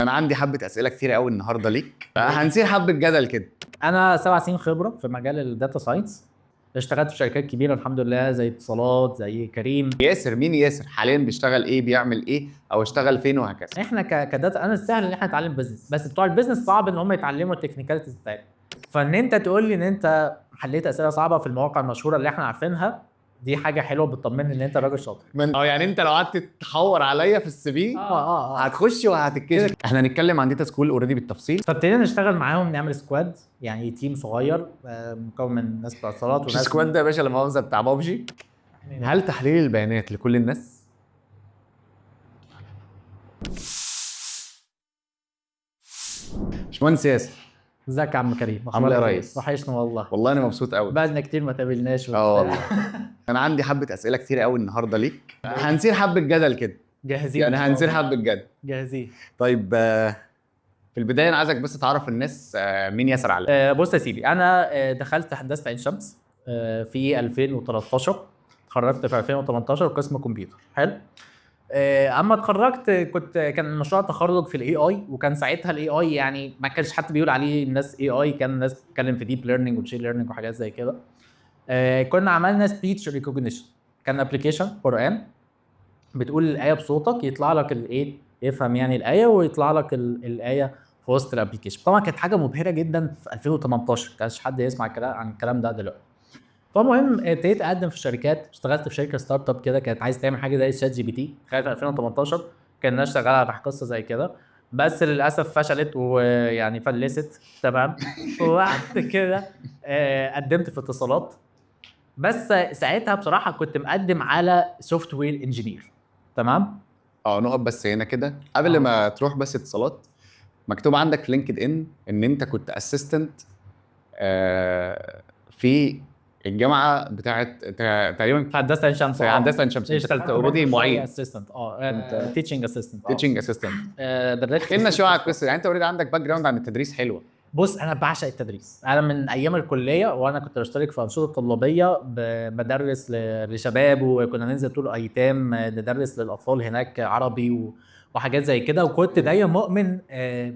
انا عندي حبه اسئلة كتير قوي النهارده ليك، هنثير حبه جدل كده. انا 7 سنين خبره في مجال ال data science، اشتغلت في شركات كبيرة الحمد لله، زي اتصالات، زي كريم. ياسر، مين ياسر حاليا؟ بيشتغل ايه، بيعمل ايه، او اشتغل فين وهكذا. احنا ك data analyst سهل ان احنا نتعلم business، بس بتوع ال business صعب ان هم يتعلموا ال technicalities بتاعتهم. فان انت تقول لي ان انت حليت اسئلة صعبة في المواقع المشهورة اللي احنا عارفينها، دي حاجة حلوة بتطمني ان انت راجل شاطر. من اه يعني انت لو قعدت تحور عليا في ال CV هتخش وهتتكشف. احنا هنتكلم عن Data School already بالتفصيل. فابتدينا نشتغل معاهم، نعمل squad، يعني team صغير مكون من ناس بتوع اتصالات مش وناس squad ده يا باشا، لا مؤاخذة، بتاع بابجي. هل تحليل البيانات لكل الناس؟ باشمهندس ياسر. ازيك يا عم كريم؟ عامل ايه يا أخبارك؟ ريس؟ وحشنا والله. والله انا مبسوط قوي. بقالنا كتير ما تقابلناش. اه والله، انا عندي حبه اسئلة كتير قوي النهارده ليك، هنثير حبه جدل كده. جاهزين. يعني هنثير حبه جدل. جاهزين. طيب، في البداية انا عايزك بس تعرف الناس مين ياسر علاء. بص يا سيدي، انا دخلت هندسة عين شمس في 2013، اتخرجت في 2018 قسم كمبيوتر. حلو. اما اتخرجت كان مشروع التخرج في ال AI، وكان ساعتها ال AI يعني ما كانش حد بيقول عليه الناس AI، كان الناس بتتكلم في deep learning و machine learning وحاجات زي كده. كنا عملنا speech recognition، كان application قران بتقول الايه بصوتك يطلع لك الايه، يفهم يعني الايه ويطلع لك الايه في وسط ال application. طبعا كانت حاجة مبهرة جدا في 2018، ما كانش حد يسمع الكلام عن الكلام ده دلوقتي. فالمهم ابتديت اقدم في شركات، اشتغلت في شركة startup كده كانت عايز تعمل حاجة زي ChatGPT. تخيل في 2018 كان الناس شغالة على قصة زي كده، بس للاسف فشلت ويعني فلست. تمام. وبعد كده قدمت في اتصالات، بس ساعتها بصراحة كنت مقدم على software engineer. تمام. نقف بس هنا كده قبل ما تروح بس اتصالات. مكتوب عندك في LinkedIn ان انت كنت assistant في الجامعة بتاعت تقريبا في هندسة عين شمس. في هندسة عين شمس. انت كنت already معيد. assistant، teaching assistant. teaching assistant. درست. احكي لنا شوية على القصة، يعني انت already عندك background عن التدريس حلوه. بص، انا بعشق التدريس. انا من ايام الكلية وانا كنت بشترك في انشطة طلابيه، بدرس لشباب، وكنا ننزل طول ايتام ندرس للاطفال هناك عربي وحاجات زي كده. وكنت دايما مؤمن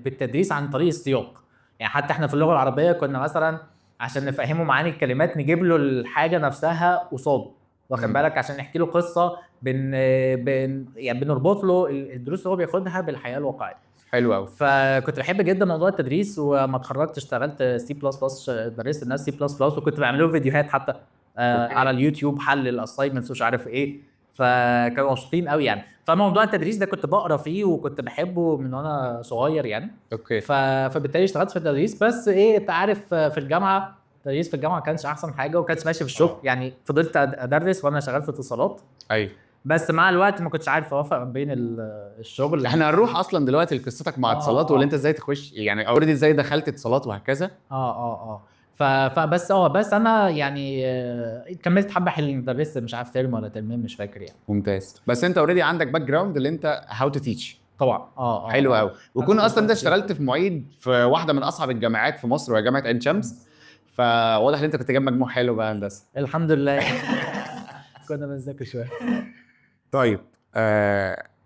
بالتدريس عن طريق السياق. يعني حتى احنا في اللغة العربية كنا مثلا عشان نفهمه معاني الكلمات نجيب له الحاجة نفسها قصاده، واخد بالك، عشان نحكي له قصه، بن بن يعني بنربط له الدروس اللي هو بياخدها بالحياة الواقعيه. حلو قوي. فكنت بحب جدا موضوع التدريس، وما اتخرجت اشتغلت C plus plus، درست الناس C plus plus، وكنت بعمل لهم فيديوهات حتى على اليوتيوب حل ال assignments ومش عارف ايه، فكانوا مبسوطين قوي يعني. فموضوع التدريس ده كنت بقرا فيه وكنت بحبه من وانا صغير يعني. فبالتالي اشتغلت في التدريس، بس ايه، انت عارف في الجامعة التدريس في الجامعة ما كانش احسن حاجة وكانش ماشي في الشغل. يعني فضلت ادرس وانا شغال في اتصالات. بس مع الوقت ما كنتش عارف اوفق ما بين الشغل. احنا هنروح اصلا دلوقتي لقصتك مع اتصالات، واللي انت ازاي تخش، يعني already ازاي دخلت اتصالات وهكذا. فبس بس انا يعني كملت حبه حلوين، درست مش عارف ترم ولا ترمين مش فاكر يعني. ممتاز. بس انت already عندك background اللي انت how to teach. طبعا. حلو قوي. وكون أنا اصلا انت كنت اشتغلت في معيد في واحدة من اصعب الجامعات في مصر، وهي جامعه عين شمس، فواضح ان انت كنت جايب مجموع حلو بقى هندسة. الحمد لله، كنا بنذاكر شوية. طيب،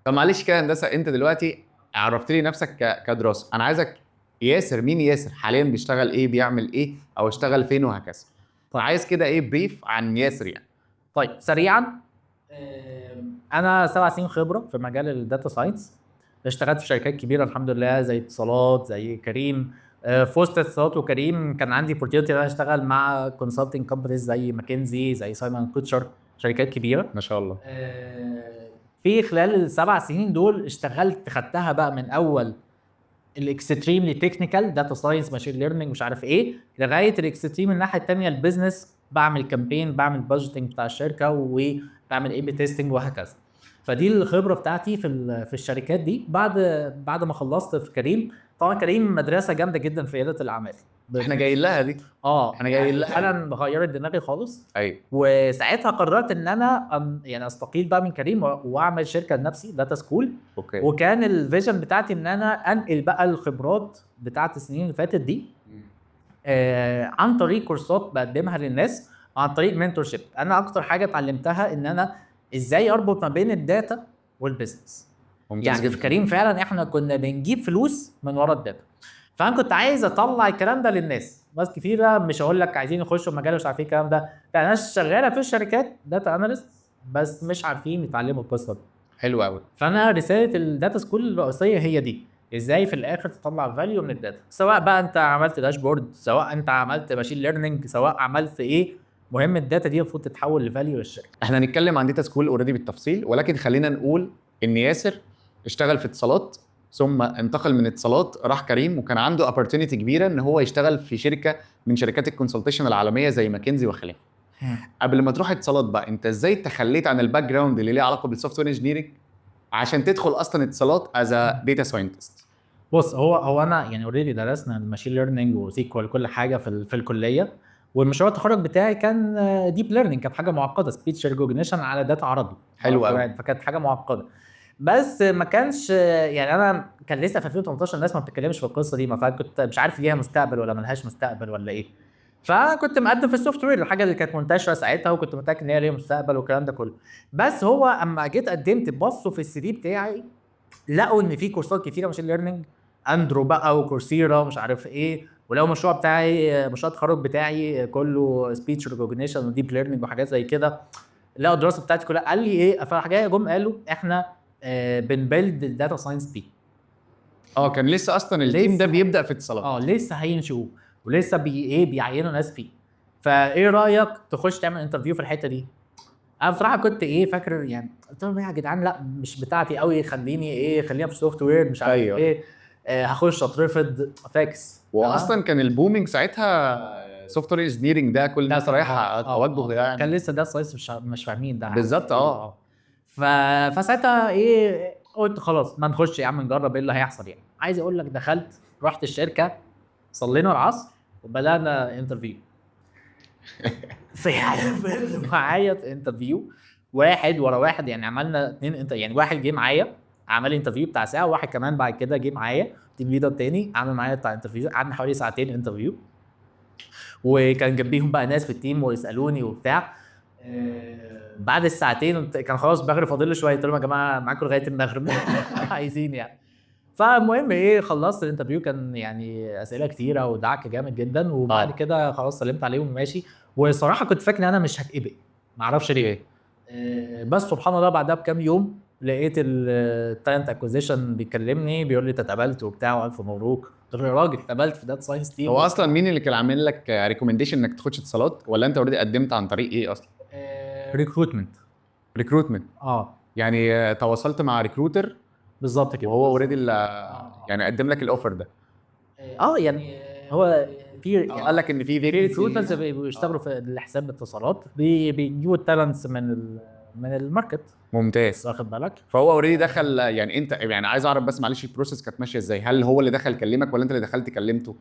طب معلش كده هندسة، انت دلوقتي عرفت لي نفسك كدراسه، انا عايزك ياسر، مين ياسر حاليا؟ بيشتغل ايه، بيعمل ايه، او اشتغل فين وهكذا. عايز كده ايه brief عن ياسر يعني. طيب سريعا، انا 7 سنين خبره في مجال ال data science، اشتغلت في شركات كبيرة الحمد لله زي اتصالات، زي كريم. في وسط اتصالات وكريم كان عندي opportunity ان انا اشتغل مع consulting companies زي ماكنزي، زي سايمون كوتشر، شركات كبيرة. ما شاء الله. في خلال ال7 سنين دول اشتغلت، خدتها بقى من اول ال extremely technical data science machine learning مش عارف ايه، لغاية ال extreme الناحية الثانية ال business، بعمل campaign، بعمل budgeting بتاع الشركة، وبعمل A/B testing وهكذا. فدي الخبرة بتاعتي في الشركات دي. بعد ما خلصت في كريم، طبعا كريم مدرسه جامدة جدا في رياده الاعمال. احنا جايين لها دي. احنا جايين لها. فعلا غيرت دماغي خالص. وساعتها قررت ان انا استقيل بقى من كريم واعمل شركة لنفسي Data School. وكان ال vision بتاعتي ان انا انقل بقى الخبرات بتاعت السنين اللي فاتت دي، عن طريق كورسات بقدمها للناس، عن طريق mentorship. انا اكتر حاجة اتعلمتها ان انا ازاي اربط ما بين ال data وال business. ممتاز يعني في جدا. كريم فعلا احنا كنا بنجيب فلوس من ورا ال data. فانا كنت عايز اطلع الكلام ده للناس. ناس كتيرة مش هقول لك عايزين يخشوا المجال ومش عارفين الكلام ده، لا، ناس شغالة في الشركات data analyst بس مش عارفين يتعلموا القصة دي. حلو قوي. فانا رسالة ال data school الرئيسية هي دي، ازاي في الاخر تطلع value من ال data، سواء بقى انت عملت dashboard، سواء انت عملت machine learning، سواء عملت ايه، مهم ال data دي المفروض تتحول ل value للشركة. احنا هنتكلم عن data school already بالتفصيل، ولكن خلينا نقول ان ياسر اشتغل في اتصالات، ثم انتقل من اتصالات راح كريم، وكان عنده opportunity كبيرة ان هو يشتغل في شركة من شركات ال consultation العالمية زي ماكنزي وخلافه. قبل ما تروح اتصالات بقى، انت ازاي تخليت عن ال background اللي ليه علاقة بال software engineering عشان تدخل اصلا اتصالات as data scientist؟ بص، هو انا يعني already درسنا ال machine learning و SQL كل حاجة في الكليه، والمشروع التخرج بتاعي كان deep learning، كانت حاجة معقدة، speech recognition على data عربي. حلو قوي. فكانت حاجة معقدة، بس ما كانش يعني انا كان لسه في 2018 الناس ما بتتكلمش في القصة دي، ما فكنت مش عارف ليها مستقبل ولا ملهاش مستقبل ولا ايه. فكنت مقدم في ال software، الحاجة اللي كانت منتشرة ساعتها، وكنت متاكد ان هي ليها مستقبل والكلام ده كله. بس هو اما جيت قدمت بصوا في ال CV بتاعي لقوا ان في كورسات كتيرة machine learning، اندرو بقى و Coursera ومش عارف ايه، ولو المشروع بتاعي مشروع التخرج بتاعي كله speech recognition و deep learning وحاجات زي كده، لقوا الدراسة بتاعتي كلها. قال لي ايه، فراح جم قالوا احنا بن build ال data science team. اه، كان لسه اصلا ال team ده بيبدا في اتصالات. اه، لسه هينشئوه ولسه بي ايه بيعينوا ناس فيه، فايه رايك تخش تعمل interview في الحتة دي؟ انا بصراحة كنت ايه فاكر يعني، قلت لهم ايه يا جدعان، لا مش بتاعتي قوي، خليني ايه خلينا في software مش عارف ايه، هخش اترفض فاكس. واصلا كان ال booming ساعتها software engineering ده، كل الناس رايحة توجه ده يعني. كان لسه data science مش فاهمين ده. بالظبط. فساعتها ايه قلت خلاص ما نخش يا عم نجرب ايه اللي هيحصل يعني. عايز اقول لك دخلت رحت الشركة، صلينا العصر وبدانا interview. فيعني فضلوا معايا interview واحد ورا واحد، يعني عملنا اتنين انت يعني واحد جه معايا عمل interview بتاع ساعه، وواحد كمان بعد كده جه معايا team leader تاني عمل معايا بتاع interview، قعدنا حوالي ساعتين interview، وكان جنبيهم بقى ناس في ال team ويسالوني وبتاع. بعد الساعتين كان خلاص المغرب فاضل لي شويه، قلت لهم يا جماعة معاكم لغاية المغرب عايزين يعني. فالمهم ايه خلصت ال interview، كان يعني اسئلة كتيرة ودعك جامد جدا، وبعد كده خلاص سلمت عليهم وماشي. وصراحة كنت فاكر ان انا مش هتقبل، ما اعرفش ليه، بس سبحان الله بعدها بكام يوم لقيت ال talent acquisition بيكلمني بيقول لي انت اتقبلت وبتاع والف مبروك. قلت له يا راجل اتقبلت في data science team. هو اصلا مين اللي كان عامل لك recommendation انك تخش اتصالات، ولا انت already قدمت عن طريق ايه اصلا؟ recruitment. recruitment. يعني تواصلت مع recruiter. بالظبط كده. وهو already يعني قدم لك ال offer ده. يعني هو في يعني قال لك ان في في vacancy. recruiters بيشتغلوا في الحساب اتصالات، بيجيبوا ال talents من ال market. ممتاز. واخد بالك؟ فهو already دخل، يعني انت يعني عايز اعرف بس معلش ال process كانت ماشية ازاي؟ هل هو اللي دخل كلمك ولا انت اللي دخلت كلمته؟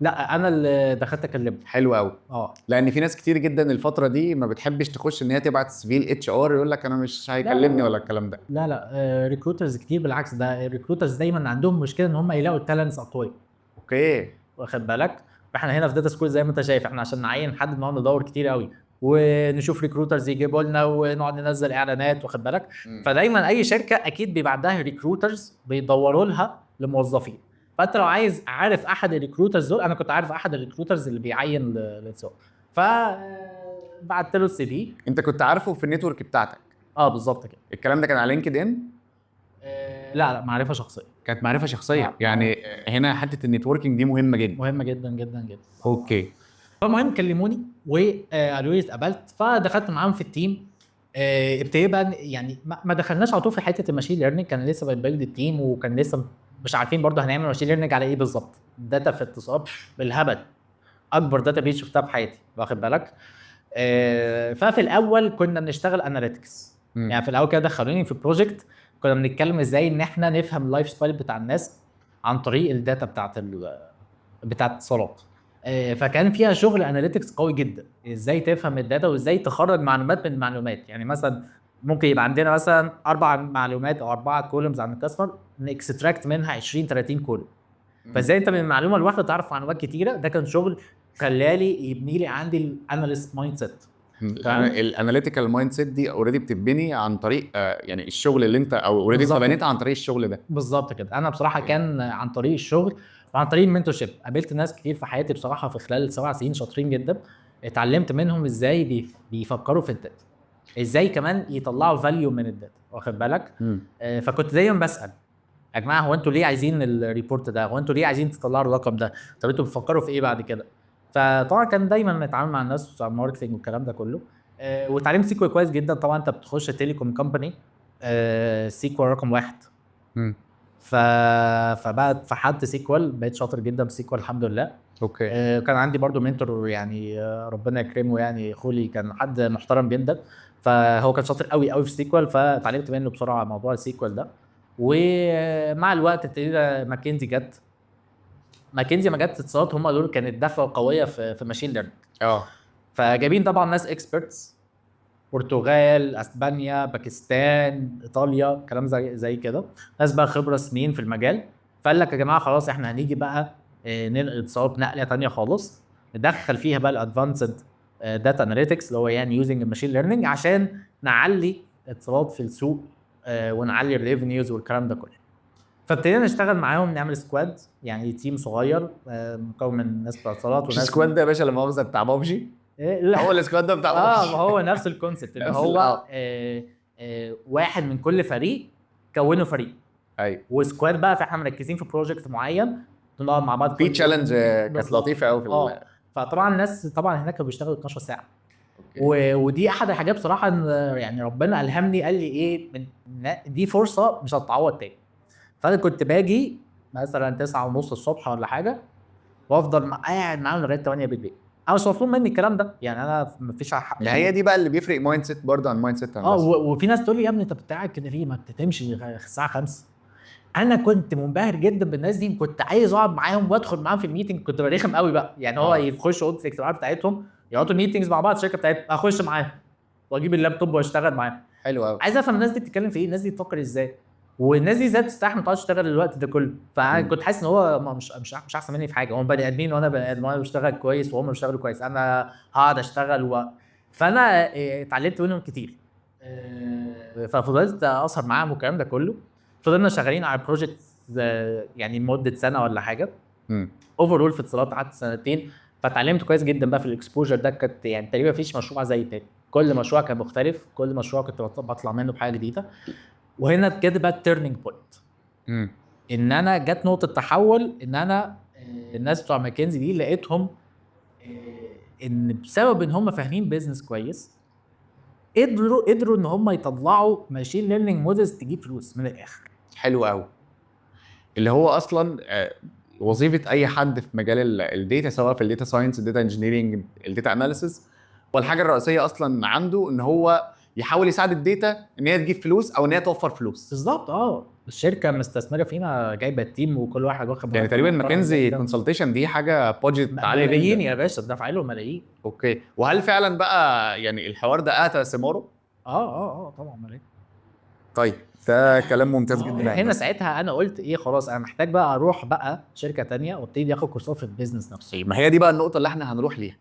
لا انا اللي دخلت اكلمه. حلو قوي. لان في ناس كتير جدا الفترة دي ما بتحبش تخش ان هي تبعت CV ال HR، يقول لك انا مش هيكلمني ولا الكلام ده. لا لا، recruiters كتير بالعكس، ده recruiters دايما عندهم مشكلة ان هم يلاقوا ال talents اقوياء. واخد بالك؟ احنا هنا في data school زي ما انت شايف، احنا عشان نعين حد بنقعد ندور كتير قوي ونشوف recruiters يجيبوا لنا ونقعد ننزل اعلانات، واخد بالك؟ فدايما اي شركة اكيد بيبقى عندها recruiters بيدوروا لها لموظفين. فانت لو عايز عارف احد ال recruiters دول، انا كنت عارف احد ال recruiters اللي بيعين للسوق، ف بعت له ال CV. انت كنت عارفه في ال network بتاعتك؟ بالظبط كده. الكلام ده كان على LinkedIn؟ لا لا، معرفة شخصية. كانت معرفة شخصية. يعني هنا حتة ال networking دي مهمة جدا. مهمة جدا جدا جدا. فالمهم كلموني وقالوا لي اتقبلت، فدخلت معاهم في ال team. ابتدينا بقى يعني ما دخلناش على طول في حتة ال machine learning، كان لسه بن build ال team وكان لسه مش عارفين برضه هنعمل machine learning على ايه بالظبط. data في اتصالات بالهبل، اكبر data base شفتها في حياتي، واخد بالك؟ ففي الاول كنا بنشتغل analytics. يعني في الاول كده دخلوني في project كنا بنتكلم ازاي ان احنا نفهم ال lifestyle بتاع الناس عن طريق ال data بتاعت اتصالات. فكان فيها شغل analytics قوي جدا، ازاي تفهم ال data وازاي تخرج معلومات من معلومات. يعني مثلا ممكن يبقى عندنا مثلا 4 معلومات او 4 columns عن ال customer، ن extract منها 20 30 column. فازاي انت من المعلومة الواحدة تعرف معلومات كتيرة. ده كان شغل خلالي يبني لي عندي ال analyst mindset. ال analytical mindset دي already بتتبني عن طريق يعني الشغل اللي انت او already انت بنيتها عن طريق الشغل ده. بالظبط كده. انا بصراحة كان عن طريق الشغل وعن طريق ال mentorship، قابلت ناس كتير في حياتي بصراحة في خلال 7 سنين شاطرين جدا، اتعلمت منهم ازاي بيفكروا في ال data، ازاي كمان يطلعوا value من ال data، واخد بالك؟ فكنت دايما بسال: يا جماعه، هو انتوا ليه عايزين ال report ده؟ هو انتوا ليه عايزين تطلعوا الرقم ده؟ طب انتوا بتفكروا في ايه بعد كده؟ فطبعا كان دايما نتعامل مع الناس بتوع ال marketing والكلام ده كله. واتعلمت SQL كويس جدا. طبعا انت بتخش telecom company، SQL رقم واحد. فبقى فحد SQL، بقيت شاطر جدا في SQL الحمد لله. كان عندي برضو mentor يعني، ربنا يكرمه، يعني خولي، كان حد محترم جدا، فهو كان شاطر قوي قوي في SQL، فتعلمت منه بسرعة موضوع ال SQL ده. ومع الوقت ابتدينا ماكنزي جت، ماكنزي ما جت اتصالات، هم دول كانت دفعه قوية في machine learning. فجايبين طبعا ناس experts، برتغال، اسبانيا، باكستان، ايطاليا، كلام زي كده، ناس بقى خبره سنين في المجال. فقال لك: يا جماعه، خلاص احنا هنيجي بقى ننقل اتصالات نقله تانية خالص، ندخل فيها بقى ال advanced data analytics، اللي هو يعني using ال machine learning، عشان نعلي اتصالات في السوق ونعلي ال revenues والكلام ده كله. فابتدينا نشتغل معاهم، نعمل squad، يعني team صغير مكون من ناس بتوع اتصالات مش وناس squad ده يا باشا لا مؤاخذة بتاع بابجي؟ إيه؟ لا. هو ال squad ده بتاع اه. بابجي. ما هو نفس ال concept، ان نفس هو واحد من كل فريق كونوا فريق و squad بقى، فاحنا مركزين في project معين، نقعد مع بعض في كل challenge كانت لطيفة قوي في فطبعا الناس طبعا هناك كانوا بيشتغلوا 12 ساعه. ودي احد الحاجات بصراحة ان يعني ربنا الهمني، قال لي ايه من دي فرصة مش هتتعوض تاني. فانا كنت باجي مثلا 9:30 الصبح ولا حاجه، وافضل قاعد معاهم لغاية 8 بالليل. انا مش مطلوب مني الكلام ده، يعني انا مفيش حق. ما هي دي بقى اللي بيفرق mindset برضه عن mindset. وفي ناس تقول لي: يا ابني، انت بتاعك كده ليه؟ ما تمشي الساعة 5. انا كنت منبهر جدا بالناس دي، كنت عايز اقعد معاهم وادخل معاهم في ال meeting. كنت برخم قوي بقى، يعني هو يخش اوضة الاجتماعات بتاعتهم، يقعدوا meetings مع بعض، الشركة بتاعتهم، اخش معاهم واجيب اللابتوب واشتغل معاهم. حلو قوي. عايز افهم الناس دي بتتكلم في ايه، الناس دي بتفكر ازاي، والناس دي ازاي بتستحمل تقعد تشتغل الوقت ده كله. فانا كنت حاسس ان هو ما مش احسن مني في حاجه، هم بني ادمين وانا بني ادم، وانا بشتغل كويس وهم بيشتغلوا كويس، انا هقعد اشتغل فانا اتعلمت منهم كتير. ففضلت اسهر معاهم والكلام ده كله. فضلنا شغالين على project يعني لمدة سنة ولا حاجه. overall في اتصالات قعدت سنتين، فتعلمت كويس جدا بقى في ال exposure ده. كانت يعني تقريبا مفيش مشروع زي التاني، كل مشروع كان مختلف، كل مشروع كنت بطلع منه بحاجة جديده. وهنا كده بقى ال turning point، ان انا جت نقطة تحول، ان انا الناس بتوع ماكنزي دي لقيتهم ان بسبب ان هم فاهمين business كويس قدروا ان هم يطلعوا machine learning models تجيب فلوس من الاخر. حلو قوي، اللي هو اصلا وظيفة اي حد في مجال ال data، سواء في ال data science، ال data engineering، ال data analysis، والحاجة الرئيسية اصلا عنده ان هو يحاول يساعد ال data ان هي تجيب فلوس او ان هي توفر فلوس. بالظبط، الشركة مستثمره فينا، جايبه team، وكل واحد واخد يعني مرتب تقريبا محترم ماكنزي جداً. consultation دي حاجة budget عالية ملايين جدا. يا باشا، دافع له ملايين. okay، وهل فعلا بقى يعني الحوار ده اتى ثماره؟ اه، طبعا ملايين. طيب، ده كلام ممتاز جدا. هنا ساعتها انا قلت ايه؟ خلاص، انا محتاج بقى اروح بقى شركة تانية وابتدي اخد كورسات في ال business نفسه. ما هي دي بقى النقطة اللي احنا هنروح ليها،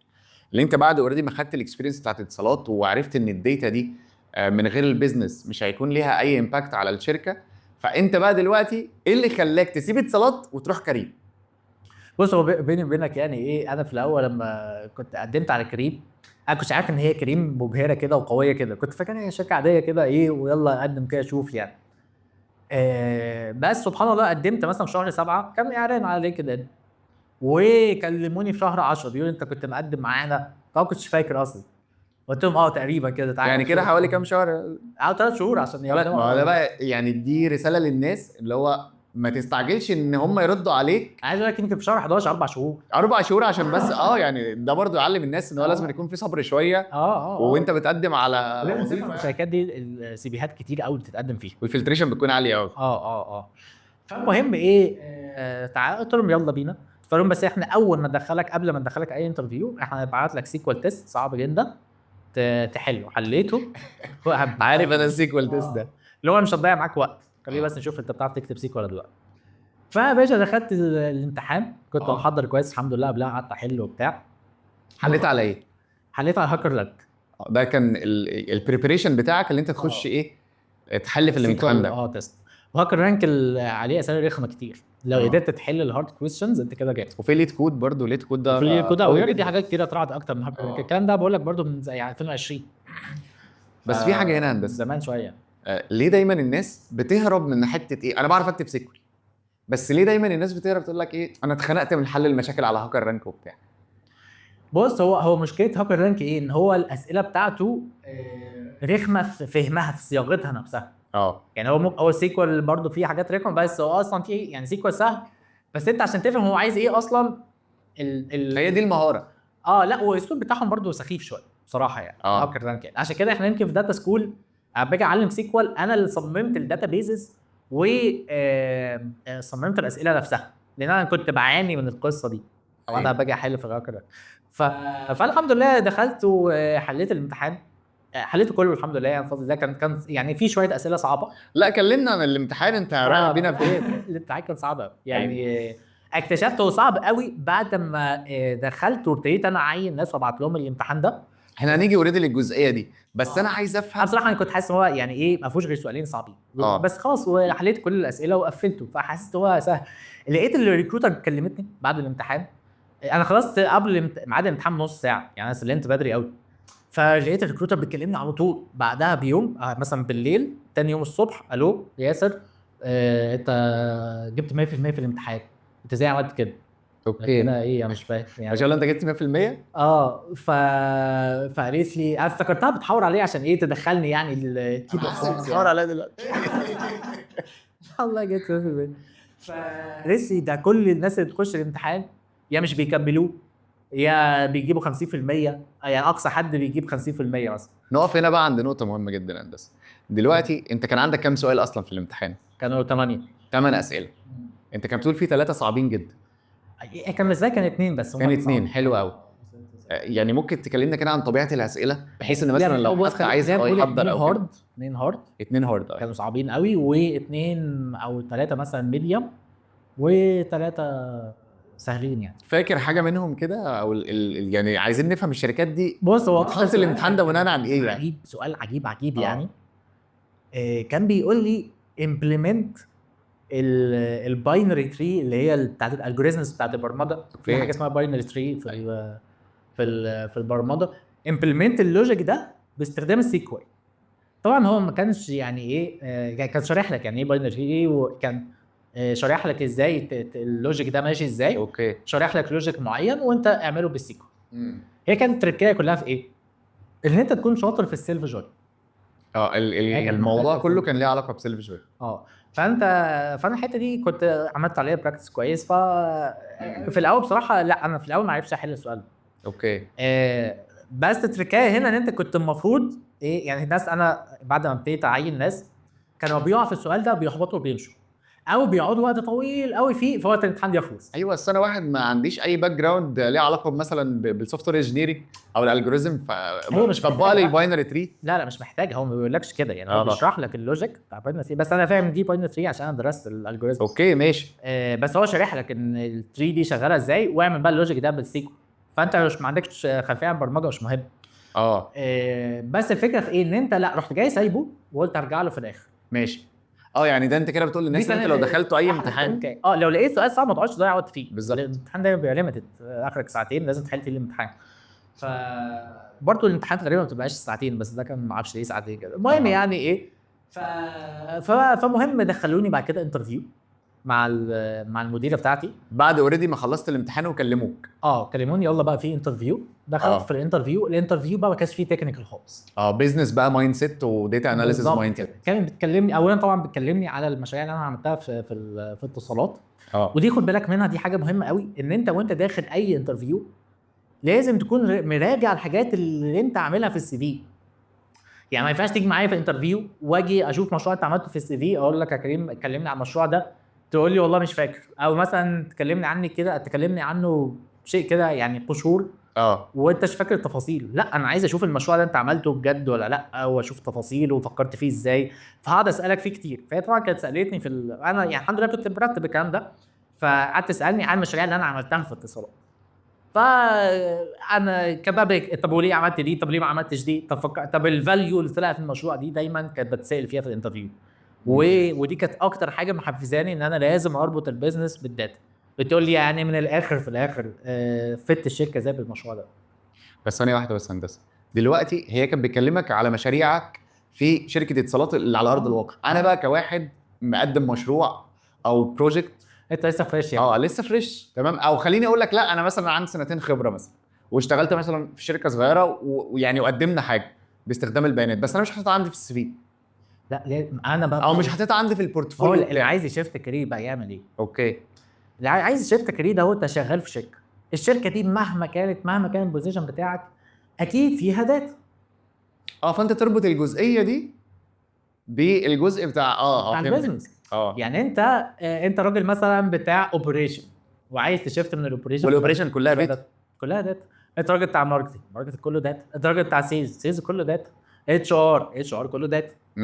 اللي انت بعد already ما خدت ال experience بتاعت اتصالات وعرفت ان ال data دي من غير ال business مش هيكون ليها اي impact على الشركه، فانت بقى دلوقتي ايه اللي خلاك تسيب اتصالات وتروح كريم؟ بص، هو بيني وبينك يعني ايه، انا في الاول لما كنت قدمت على كريم، انا كنتش عارف ان هي كريم مبهرة كده وقويه كده، كنت فاكر هي شركة عادية كده ايه، ويلا قدم كده شوف يعني. بس سبحان الله، قدمت مثلا في شهر 7، كان اعلان على LinkedIn، وكلموني في شهر 10 بيقولوا: انت كنت مقدم معانا؟ طبعا كنتش فاكر اصلا، قلت لهم: اه تقريبا كده، تعالى. يعني كده حوالي كام شهر؟ قعدوا 3 شهور عشان ما هو ده بقى يعني دي رسالة للناس، اللي هو ما تستعجلش ان هم يردوا عليك. عايز اقول لك يمكن في شهر 11، 4 شهور. 4 شهور عشان بس يعني ده برضو يعلم الناس ان هو لازم يكون في صبر شوية وانت بتقدم على وظيفه. الشركات دي ال CV هات كتير قوي بتتقدم فيها. وال filtration بتكون عالية قوي. اه، فالمهم ايه، تعالى، قلت لهم: يلا بينا. فقالوا بس احنا اول ما ندخلك، قبل ما ندخلك اي interview، احنا هنبعت لك SQL test صعب جدا تحله. حليته. عارف انا ال SQL test ده. اللي هو مش هتضيع معاك وقت، خليه بس نشوف انت بتعرف تكتب SQL ولا لا. فيا باشا دخلت الامتحان، كنت محضر كويس الحمد لله، قبلها قعدت احل وبتاع. حليت على ايه؟ حليت على HackerRank. ده كان ال preparation بتاعك اللي انت تخش ايه تحل في الامتحان ده. test. و HackerRank عليه اسئلة رخمة كتير، لو قدرت تحل ال hard questions انت كده جامد. وفي LeetCode برضه، LeetCode ده في LeetCode قوي او دي جداً. حاجات كتيرة طلعت اكتر من HackerRank. الكلام ده بقول لك برضه من زي يعني 2020. بس في حاجة هنا يا هندسة. زمان شوية. ليه دايما الناس بتهرب من حتة ايه؟ انا بعرف اكتب SQL، بس ليه دايما الناس بتهرب تقول لك ايه انا اتخنقت من حل المشاكل على HackerRank وبتاع؟ بص، هو مشكلة HackerRank ايه؟ ان هو الاسئلة بتاعته رخمة في فهمها، في صياغتها نفسها. يعني هو ممكن هو SQL برضه فيه حاجات رخمه، بس هو اصلا فيه يعني SQL سهل، بس انت عشان تفهم هو عايز ايه اصلا ال هي دي المهارة. لا، والاسلوب بتاعهم برضه سخيف شوية بصراحة يعني. HackerRank يعني. عشان كده احنا يمكن في Data School باجي اعلم SQL، انا اللي صممت ال databases و صممت الاسئلة نفسها، لان انا كنت بعاني من القصة دي او انا باجي احل في HackerRank. فالحمد لله دخلت وحليت الامتحان، حليته كله الحمد لله يعني، بفضل الله. كان يعني في شوية اسئلة صعبة. لا كلمنا عن الامتحان، انت رايح بينا فين؟ الامتحان كان صعب قوي يعني. اكتشفته صعب قوي بعد ما دخلت وابتديت انا اعين ناس وابعت لهم الامتحان ده. احنا هنيجي already للجزئيه دي، بس انا عايز افهم. انا بصراحة انا كنت حاسس ان هو يعني ايه ما فيهوش غير سؤالين صعبين. بس خلاص وحليت كل الاسئلة وقفلته، فحسيت هو سهل. لقيت ال recruiter كلمتني بعد الامتحان، انا خلصت قبل ميعاد الامتحان بنص ساعة، يعني انا سلمت بدري قوي. فلقيت ال recruiter بتكلمني على طول بعدها بيوم، مثلا بالليل، تاني يوم الصبح، الو ياسر، انت جبت 100% في الامتحان، انت ازاي عملت كده؟ انا ايه، انا مش فاهم يعني. عشان انت جبت 100%؟ فقالت لي، انا افتكرتها بتحور عليا عشان ايه تدخلني يعني ال team. بتحور عليا دلوقتي. والله جبت 100%. فقالت لي ده كل الناس اللي بتخش الامتحان يا مش بيكملوه يا بيجيبوا 50%، يعني اقصى حد بيجيب 50% مثلا. نقف هنا بقى عند نقطة مهمة جدا هندسة. دلوقتي انت كان عندك كام سؤال اصلا في الامتحان؟ كانوا 8. 8 اسئلة. انت كان بتقول في 3 صعبين جدا. كان بالنسبة لي كان 2 بس. كان 2. حلو قوي. يعني ممكن تكلمنا كده عن طبيعة الاسئلة، بحيث ان مثلا لو حد عايز يحضر او hard، 2 hard. 2 hard كانوا صعبين قوي، و2 او 3 مثلا medium، و3 سهلين يعني. فاكر حاجة منهم كده او يعني عايزين نفهم الشركات دي. بص، هو بتحط الامتحان ده بناء عن ايه يعني؟ عجيب، سؤال عجيب عجيب يعني. كان بيقول لي implement ال binary tree اللي هي بتاعت ال algorithms بتاعت البرمجة. في حاجة اسمها binary tree في البرمجة، implement ال logic ده باستخدام ال SQL. طبعا هو ما كانش يعني ايه، كان شارح لك يعني ايه binary tree، وكان شارح لك ازاي ال logic ده ماشي ازاي. شارح لك logic معين وانت اعمله بال SQL. هي كانت التركية كلها في ايه؟ ان انت تكون شاطر في ال self join. الموضوع كله كان ليه علاقة ب self join. فانا الحتة دي كنت عملت عليها practice كويس. ف في الاول بصراحة لا، انا في الاول ما عرفتش احل السؤال. بس التركايه هنا ان انت كنت المفروض ايه يعني، الناس انا بعد ما ابتديت اعين ناس كانوا بيقعوا في السؤال ده بيحبطوا وبيمشوا، او بيقعدوا وقت طويل قوي فيه، فوقت الامتحان يخلص. ايوه، بس انا واحد ما عنديش اي background ليه علاقة مثلا بال software engineering او ال algorithm، ف هو مش طبق لي محتاج. ال binary tree. لا لا مش محتاج، هو ما بيقولكش كده يعني، هو بيشرح لك ال logic بتاع binary tree، بس انا فاهم دي binary tree عشان انا درست ال algorithm. okay ماشي. بس هو شارح لك ان ال tree دي شغالة ازاي، واعمل بقى ال logic ده بال SQL. فانت مش ما عندكش خلفية عن البرمجة مش مهم. بس الفكرة في ايه؟ ان انت لا رحت جاي سايبه وقلت ارجع له في الاخر. ماشي. يعني ده انت كده بتقول للناس ان انت لو دخلتوا اي امتحان لو لقيت سؤال صعب ما تقعدش تضيع وقت فيه. بالظبط. الامتحان دايما بيبقى limited، اخرك ساعتين لازم تحل فيه الامتحان. ف برضه الامتحانات غالبا ما بتبقاش ساعتين، بس ده كان ما اعرفش ليه ساعتين كده. المهم يعني ايه، فمهم دخلوني بعد كده interview مع المديرة بتاعتي بعد already ما خلصت الامتحان وكلموك. كلموني يلا بقى في interview. دخلت في ال interview، ال interview بقى ما كانش فيه technical خالص. business بقى mindset و data analysis mindset. كانت بتكلمني اولا طبعا بتكلمني على المشاريع اللي انا عملتها في في الاتصالات. ودي خد بالك منها، دي حاجة مهمة قوي، ان انت وانت داخل اي interview لازم تكون مراجع الحاجات اللي انت عاملها في ال CV. يعني ما ينفعش تيجي معايا في interview واجي اشوف مشروع انت عملته في ال CV، اقول لك يا كريم كلمني عن المشروع ده، تقول لي والله مش فاكر، او مثلا تكلمني عني كده، تكلمني عنه شيء كده يعني قشور وانت مش فاكر التفاصيل. لا انا عايز اشوف المشروع ده انت عملته بجد ولا لا، واشوف تفاصيله وفكرت فيه ازاي، فهقعد اسالك فيه كتير. فهي طبعا كانت سالتني في انا يعني الحمد لله كنت مرتب الكلام ده، فقعدت تسالني عن المشاريع اللي انا عملتها في اتصالات. فانا كباب، طب وليه عملت دي؟ طب ليه ما عملتش دي؟ طب فكر، طب ال value اللي طلع في المشروع دي دايما كانت بتسال فيها في ال interview. ودي كانت اكتر حاجة محفزاني ان انا لازم اربط ال business بال data. بتقول لي يعني من الاخر، في الاخر فدت الشركة ازاي بالمشروع ده. بس ثانية واحدة بس هندسه، دلوقتي هي كانت بتكلمك على مشاريعك في شركة اتصالات اللي على ارض الواقع. انا بقى كواحد مقدم مشروع او project، انت لسه fresh يعني. اه لسه fresh، تمام. او خليني اقول لك، لا انا مثلا عندي سنتين خبره مثلا، واشتغلت مثلا في شركة صغيرة ويعني وقدمنا حاجة باستخدام البيانات، بس انا مش حاططها عندي في ال CV. لا ليه؟ انا بقى او مش حاططها عندي في هو ال portfolio اللي بتاعي. عايز ي shift career بقى يعمل ايه؟ okay. اللي عايز ي shift career ده، هو انت شغال في شركه، الشركة دي مهما كانت، مهما كان ال position بتاعك، اكيد فيها data. اه، فانت تربط الجزئية دي بالجزء بتاع بتاع فهمتك. ال business. اه. يعني انت راجل مثلا بتاع operation وعايز ت shift من ال operation. وال operation كلها data. كلها data. انت راجل بتاع marketing، marketing كله data. انت راجل بتاع sales، sales كله data. HR، HR كله data.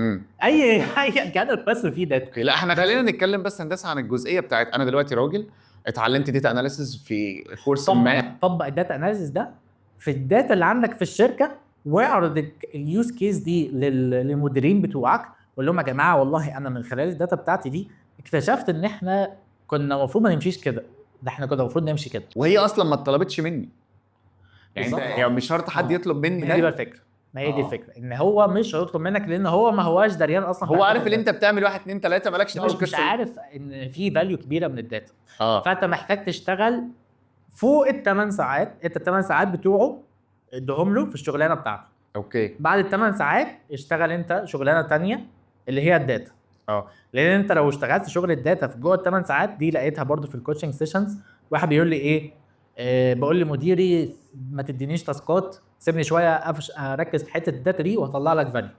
اي كان بس في data. okay، لا احنا خلينا نتكلم بس هندسة عن الجزئية بتاعت انا دلوقتي راجل اتعلمت data analysis في course ما. طبق ال data analysis ده في ال data اللي عندك في الشركه، واعرض ال use case دي للمديرين بتوعك، وقول لهم يا جماعة والله انا من خلال ال data بتاعتي دي اكتشفت ان احنا كنا المفروض ما نمشيش كده، ده احنا كنا المفروض نمشي كده. وهي اصلا ما اتطلبتش مني يعني، انت بالظبط. يعني مش شرط حد يطلب مني ما هي دي بقى ده. الفكره، ما هي دي الفكره، ان هو مش هيطلب منك لان هو ما هواش دريان اصلا. هو عارف ان انت بتعمل واحد اتنين تلاته، مالكش دعوه مش بالقصة دي. عارف ان في value كبيرة من ال data. فانت محتاج تشتغل فوق الثمان ساعات. انت الثمان ساعات بتوعه اديهم له في الشغلانة بتاعته. بعد الثمان ساعات اشتغل انت شغلانة تانية اللي هي ال data. لان انت لو اشتغلت شغل ال data في جوه الثمان ساعات دي، لقيتها برضو في ال coaching sessions، واحد بيقول لي ايه، بقول لمديري ما تدينيش task ات، سيبني شوية أفش اركز في حتة ال data دي وهطلع لك value.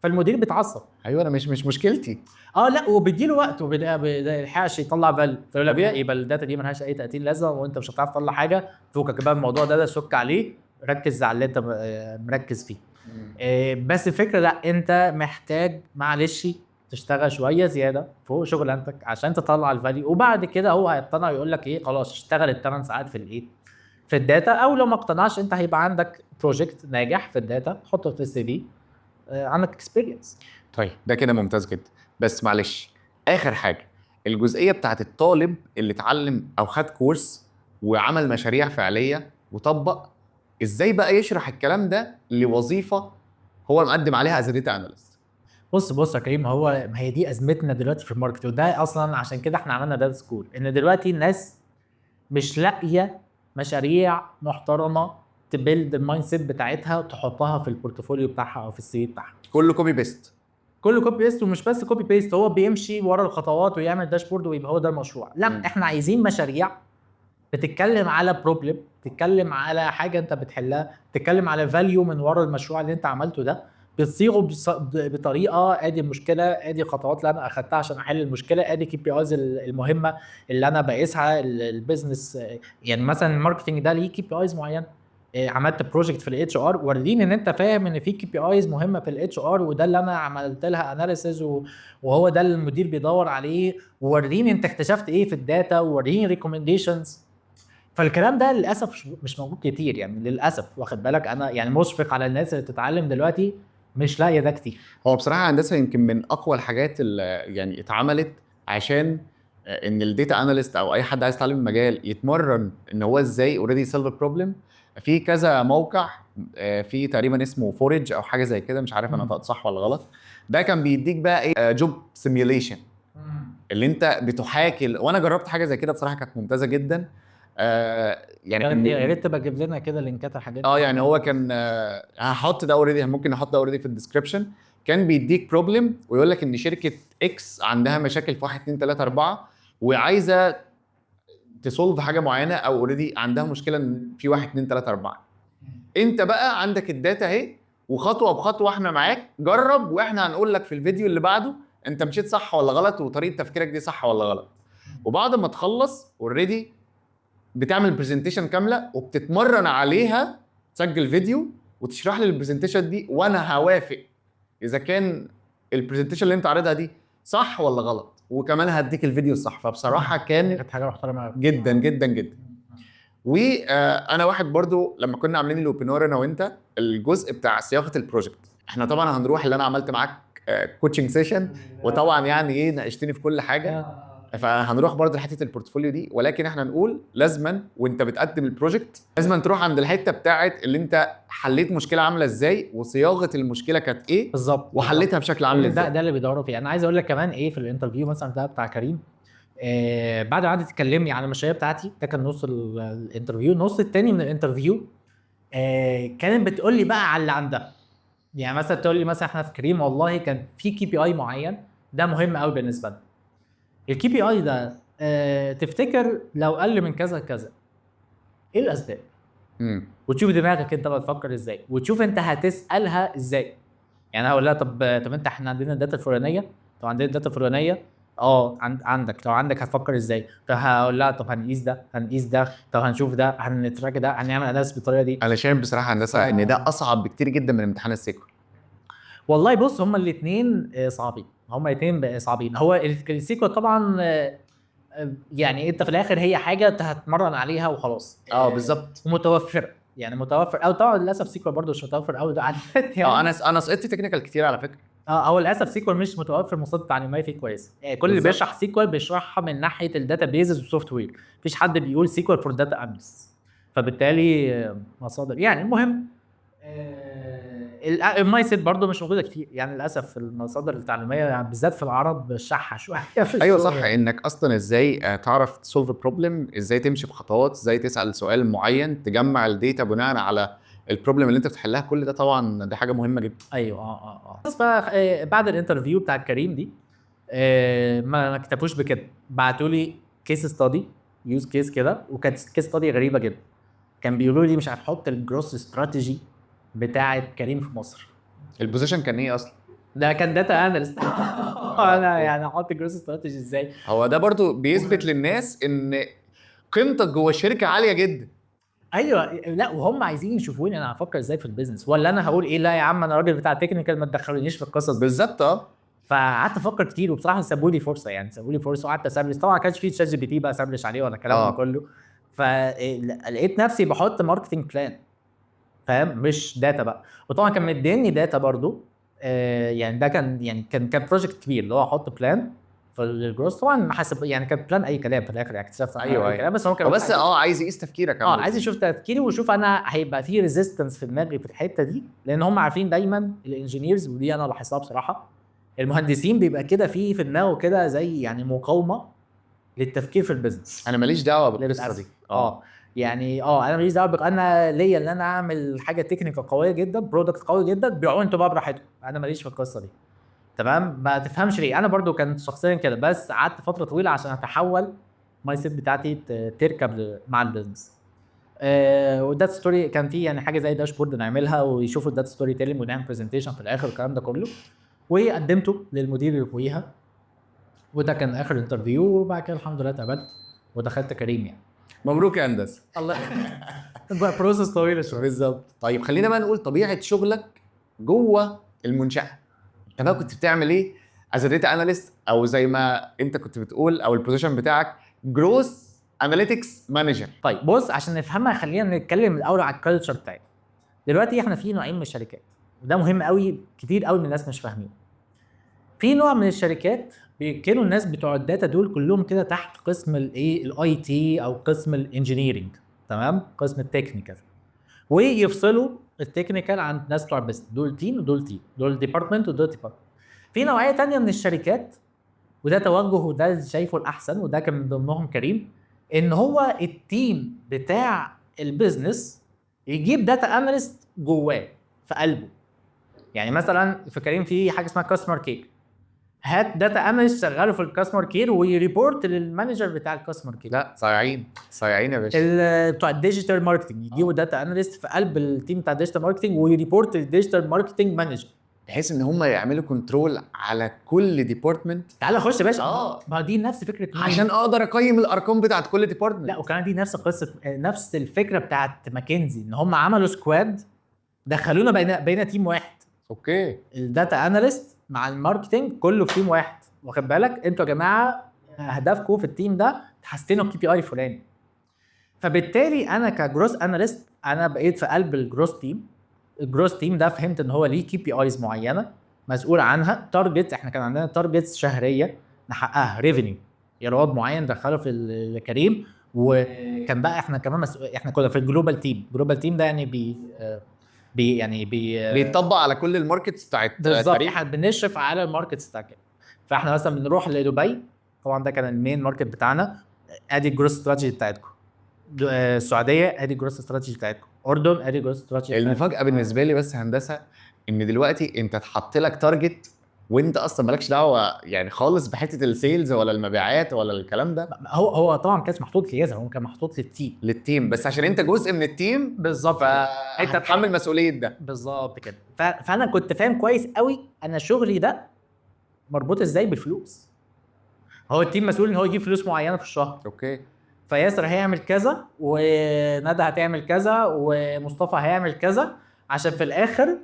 فالمدير بيتعصب. ايوه، انا مش مشكلتي. اه لا، وبيديله وقت وما بيلحقش يطلع value، فيقول لك طبيعي. يبقى ال data دي ملهاش اي 30 لازمه وانت مش هتعرف تطلع حاجه، فكك بقى من الموضوع ده، ده سك عليه، ركز على اللي انت مركز فيه. بس الفكرة لا، انت محتاج معلش تشتغل شوية زيادة فوق شغلانتك عشان تطلع ال value، وبعد كده هو هيقتنع ويقول لك ايه خلاص اشتغل الثمان ساعات في الايه في ال data. او لو ما اقتنعش، انت هيبقى عندك project ناجح في ال data، حطه في ال CV، عندك experience. طيب ده كده ممتاز جدا، بس معلش اخر حاجه، الجزئية بتاعت الطالب اللي اتعلم او خد course وعمل مشاريع فعليه وطبق، ازاي بقى يشرح الكلام ده لوظيفة هو مقدم عليها as data analyst؟ بص بص يا كريم، هو ما هي دي ازمتنا دلوقتي في ال market، وده اصلا عشان كده احنا عملنا data school، ان دلوقتي الناس مش لاقيه مشاريع محترمه ت build ال mindset بتاعتها وتحطها في ال portfolio بتاعها او في ال CV بتاعها. كله copy paste. كله copy paste، ومش بس copy paste، هو بيمشي ورا الخطوات ويعمل dashboard ويبقى هو ده المشروع. لا، احنا عايزين مشاريع بتتكلم على problem، بتتكلم على حاجة انت بتحلها، بتتكلم على value من ورا المشروع اللي انت عملته ده، بتصيغه بطريقه، ادي المشكله، ادي الخطوات اللي انا اخدتها عشان احل المشكله، ادي KPIs المهمة اللي انا بقيسها ال business. يعني مثلا ال marketing ده ليه KPIs معينه، عملت project في ال HR، وريني ان انت فاهم ان في KPIs مهمة في ال HR، وده اللي انا عملت لها analysis، وهو ده اللي المدير بيدور عليه، ووريني انت اكتشفت ايه في ال data، ووريني recommendations. فالكلام ده للاسف مش موجود كتير يعني للاسف، واخد بالك؟ انا يعني مشفق على الناس اللي بتتعلم دلوقتي، مش لاقيه ده كتير. هو بصراحة هندسة يمكن من اقوى الحاجات اللي يعني اتعملت عشان ان ال data analyst او اي حد عايز يتعلم المجال يتمرن ان هو ازاي already solve problem. في كذا موقع، في تقريبا اسمه Forge او حاجة زي كده، مش عارف انا نطقت صح ولا غلط. ده كان بيديك بقى ايه job simulation اللي انت بتحاكي، وانا جربت حاجة زي كده بصراحة كانت ممتازة جدا. يعني يا ريت تبقى تجيب لنا كده link ات الحاجات دي. اه يعني هو كان هحط ده already، ممكن نحط ده already في ال description. كان بيديك problem ويقول لك ان شركة X عندها مشاكل في 1 2 3 4 وعايزه ت solve حاجة معينه، او already عندها مشكلة ان في 1 2 3 4. انت بقى عندك ال data اهي، وخطوه بخطوة احنا معاك، جرب واحنا هنقول لك في الفيديو اللي بعده انت مشيت صح ولا غلط، وطريقه تفكيرك دي صح ولا غلط. وبعد ما تخلص already بتعمل presentation كاملة وبتتمرن عليها، تسجل فيديو وتشرح لي ال presentation دي، وانا هوافق اذا كان ال presentation اللي انت عارضها دي صح ولا غلط، وكمان هديك الفيديو الصح. فبصراحة كان كانت حاجة محترمه قوي. جدا جدا جدا. وانا واحد برضو لما كنا عاملين ال webinar انا وانت، الجزء بتاع صياغة ال project، احنا طبعا هنروح اللي انا عملت معاك coaching session، وطبعا يعني ايه ناقشتني في كل حاجه، فهنروح برضه لحته ال portfolio دي. ولكن احنا نقول لازما وانت بتقدم ال project لازما تروح عند الحتة بتاعت اللي انت حليت مشكلة عامله ازاي، وصياغه المشكلة كانت ايه، وحلتها بشكل عامل ازاي. ده اللي بيدوروا فيه. انا عايز اقول لك كمان ايه في ال interview مثلا ده بتاع كريم، بعد ما قعدت تكلمني عن المشاريع بتاعتي، ده كان نص ال interview. النص التاني من ال interview كانت بتقول لي بقى على اللي عندها. يعني مثلا تقول لي مثلا احنا في كريم والله كان في KPI معين ده مهم قوي بالنسبة لنا، ال KPI ده تفتكر لو قل من كذا كذا ايه الاسباب؟ وتشوف دماغك انت بقى تفكر ازاي، وتشوف انت هتسالها ازاي. يعني هقول لها طب انت احنا عندنا ال data الفلانية، طب عندنا ال data الفلانية، عندك، لو عندك هتفكر ازاي؟ طب هقول لها طب هنقيس ده، هنقيس ده، طب هنشوف ده، هن track ده، هنعمل analysis بالطريقة دي. انا شايف بصراحة هندسة ان ده اصعب بكتير جدا من امتحان ال SQL. والله بص، هما الاثنين صعبين، هما الاثنين صعبين. هو ال SQL طبعا يعني انت في الاخر هي حاجة انت هتمرن عليها وخلاص. بالظبط. ومتوفره، يعني متوفر. او طبعا للاسف SQL برضه مش متوفر قوي ده على النت يعني. انا سقطت technical كتير على فكرة. هو للاسف SQL مش متوفر مصادر تعليمية فيه كويس. كل اللي بيشرح SQL بيشرحها من ناحية ال databases وال software، مفيش حد بيقول SQL for data analyst، فبالتالي مصادر يعني. المهم ال mindset برضه مش موجودة كتير يعني للاسف المصادر التعليمية يعني بالذات في العرب شحه شوية في ايوه الشغل. صح، انك اصلا ازاي تعرف ت solve problem، ازاي تمشي بخطوات، ازاي تسال سؤال معين، تجمع ال data بناء على ال problem اللي انت بتحلها، كل ده طبعا دي حاجة مهمة جدا. ايوه بس بعد ال interview بتاع كريم دي ما اكتفوش بكده، بعتوا لي case study، use case كده، وكانت case study غريبة جدا. كان بيقولوا لي مش عارف حط ال growth strategy بتاعه كريم في مصر. ال position كان ايه اصلا؟ ده كان data analyst. انا يعني احط growth strategy ازاي؟ هو ده برضو بيثبت للناس ان قيمتك جوه الشركة عالية جدا. ايوه، لا وهم عايزين يشوفوني انا هفكر ازاي في ال business، ولا انا هقول ايه لا يا عم انا راجل بتاع technical ما تدخلونيش في القصص دي. بالظبط. فقعدت افكر كتير، وبصراحة سابوا لي فرصة، يعني سابوا لي فرصة وقعدت ا search. طبعا ما كانش في ChatGPT بقى ا search عليه ولا الكلام ده كله. فلقيت نفسي بحط marketing plan، فاهم، مش data بقى. وطبعا كان مديني data برضو، يعني ده كان يعني كان project كبير اللي هو احط plan فال growth. طبعا ما حسب يعني، كان plan اي كلام في الاخر، يعني اكتشفت اي كلام، بس هو كان بس عايز يقيس تفكيرك. عايز يشوف تفكيري ويشوف انا هيبقى في resistance في دماغي في الحتة دي، لان هم عارفين دايما ال engineers، ودي انا لاحظتها بصراحة، المهندسين بيبقى كده في دماغه كده زي يعني مقاومة للتفكير في ال business. انا ماليش دعوه بالقصة للأسف. دي. يعني انا ماليش دعوه انا ليا ان انا اعمل حاجة technical قوية جدا، product قوي جدا، بيعوا انتوا بقى براحتكم، انا ماليش في القصة دي. تمام، ما تفهمش ليه، انا برضو كنت شخصيا كده، بس قعدت فترة طويلة عشان اتحول mindset بتاعتي تركب مع ال business. وال data story كان في يعني حاجة زي dashboard نعملها ويشوفوا ال data storytelling ونعمل presentation في الاخر والكلام ده كله، وقدمته للمدير اللي فوقيها، وده كان اخر interview. وبعد كده الحمد لله اتقبلت ودخلت كريم يعني. مبروك يا هندسة. الله بقى process طويلة شوية. بالظبط. طيب خلينا بقى نقول طبيعة شغلك جوه المنشاة. انت بقى كنت بتعمل ايه as data analyst، او زي ما انت كنت بتقول او ال position بتاعك growth analytics manager؟ طيب بص، عشان نفهمها خلينا نتكلم الاول على ال culture بتاعتنا. دلوقتي احنا في نوعين من الشركات، وده مهم قوي، كتير قوي من الناس مش فاهمين. في نوع من الشركات بيركنوا الناس بتوع ال data دول كلهم كده تحت قسم الايه، ال IT او قسم ال engineering، تمام، قسم ال technical، ويفصلوا ال technical عن الناس بتوع ال business، دول team ودول team، دول department ودول department. في نوعية تانية من الشركات، وده توجه وده شايفه الاحسن، وده كان من ضمنهم كريم، ان هو ال team بتاع ال business يجيب data analyst جواه في قلبه. يعني مثلا في كريم في حاجة اسمها customer care، هات data analyst شغالة في ال customer care وي report لل manager بتاع ال customer care. لا صايعين صايعين يا باشا. بتوع ال digital marketing يجيبوا data analyst في قلب ال team بتاع ال digital marketing وي report لل digital marketing manager، بحيث ان هم يعملوا control على كل department. تعالى خش يا باشا. ما دي نفس فكرة مين؟ عشان اقدر اقيم الارقام بتاعت كل department. لا وكمان دي نفس قصة، نفس الفكرة بتاعت ماكنزي، ان هم عملوا squad دخلونا بقينا team واحد. ال data analyst مع ال marketing كله في team واحد، واخد بالك؟ انتوا يا جماعة هدفكم في ال team ده تحسنوا ال KPI الفلاني. فبالتالي انا ك growth analyst انا بقيت في قلب ال growth team. ال growth team ده فهمت ان هو ليه KPIs معينة مسؤول عنها، targets. احنا كان عندنا targets شهرية نحققها، revenue، ايراد معين دخله في الكريم. وكان بقى احنا كمان احنا كنا في ال global team. global team ده يعني بي بي يعني بي بيتطبق على كل ال markets بتاعت بالظبط. كريم. احنا بنشرف على ال markets بتاع كده. فاحنا مثلا بنروح لدبي، طبعا ده كان ال main market بتاعنا، ادي ال growth strategy بتاعتكم. السعودية ادي ال growth strategy بتاعتكم، اردن ادي ال growth strategy بتاعتكم. المفاجاة بالنسبة لي بس هندسة ان دلوقتي انت اتحط لك target وانت اصلا مالكش دعوه يعني خالص بحته ال sales ولا المبيعات ولا الكلام ده. هو طبعا ما كانش محطوط لياسر، هو كان محطوط لل team. لل team، بس عشان انت جزء من ال team بالظبط. فانت تتحمل مسؤولية ده. بالظبط كده. فانا كنت فاهم كويس قوي انا شغلي ده مربوط ازاي بالفلوس. هو ال team مسؤول ان هو يجيب فلوس معينة في الشهر. فياسر هيعمل كذا وندى هتعمل كذا ومصطفى هيعمل كذا عشان في الاخر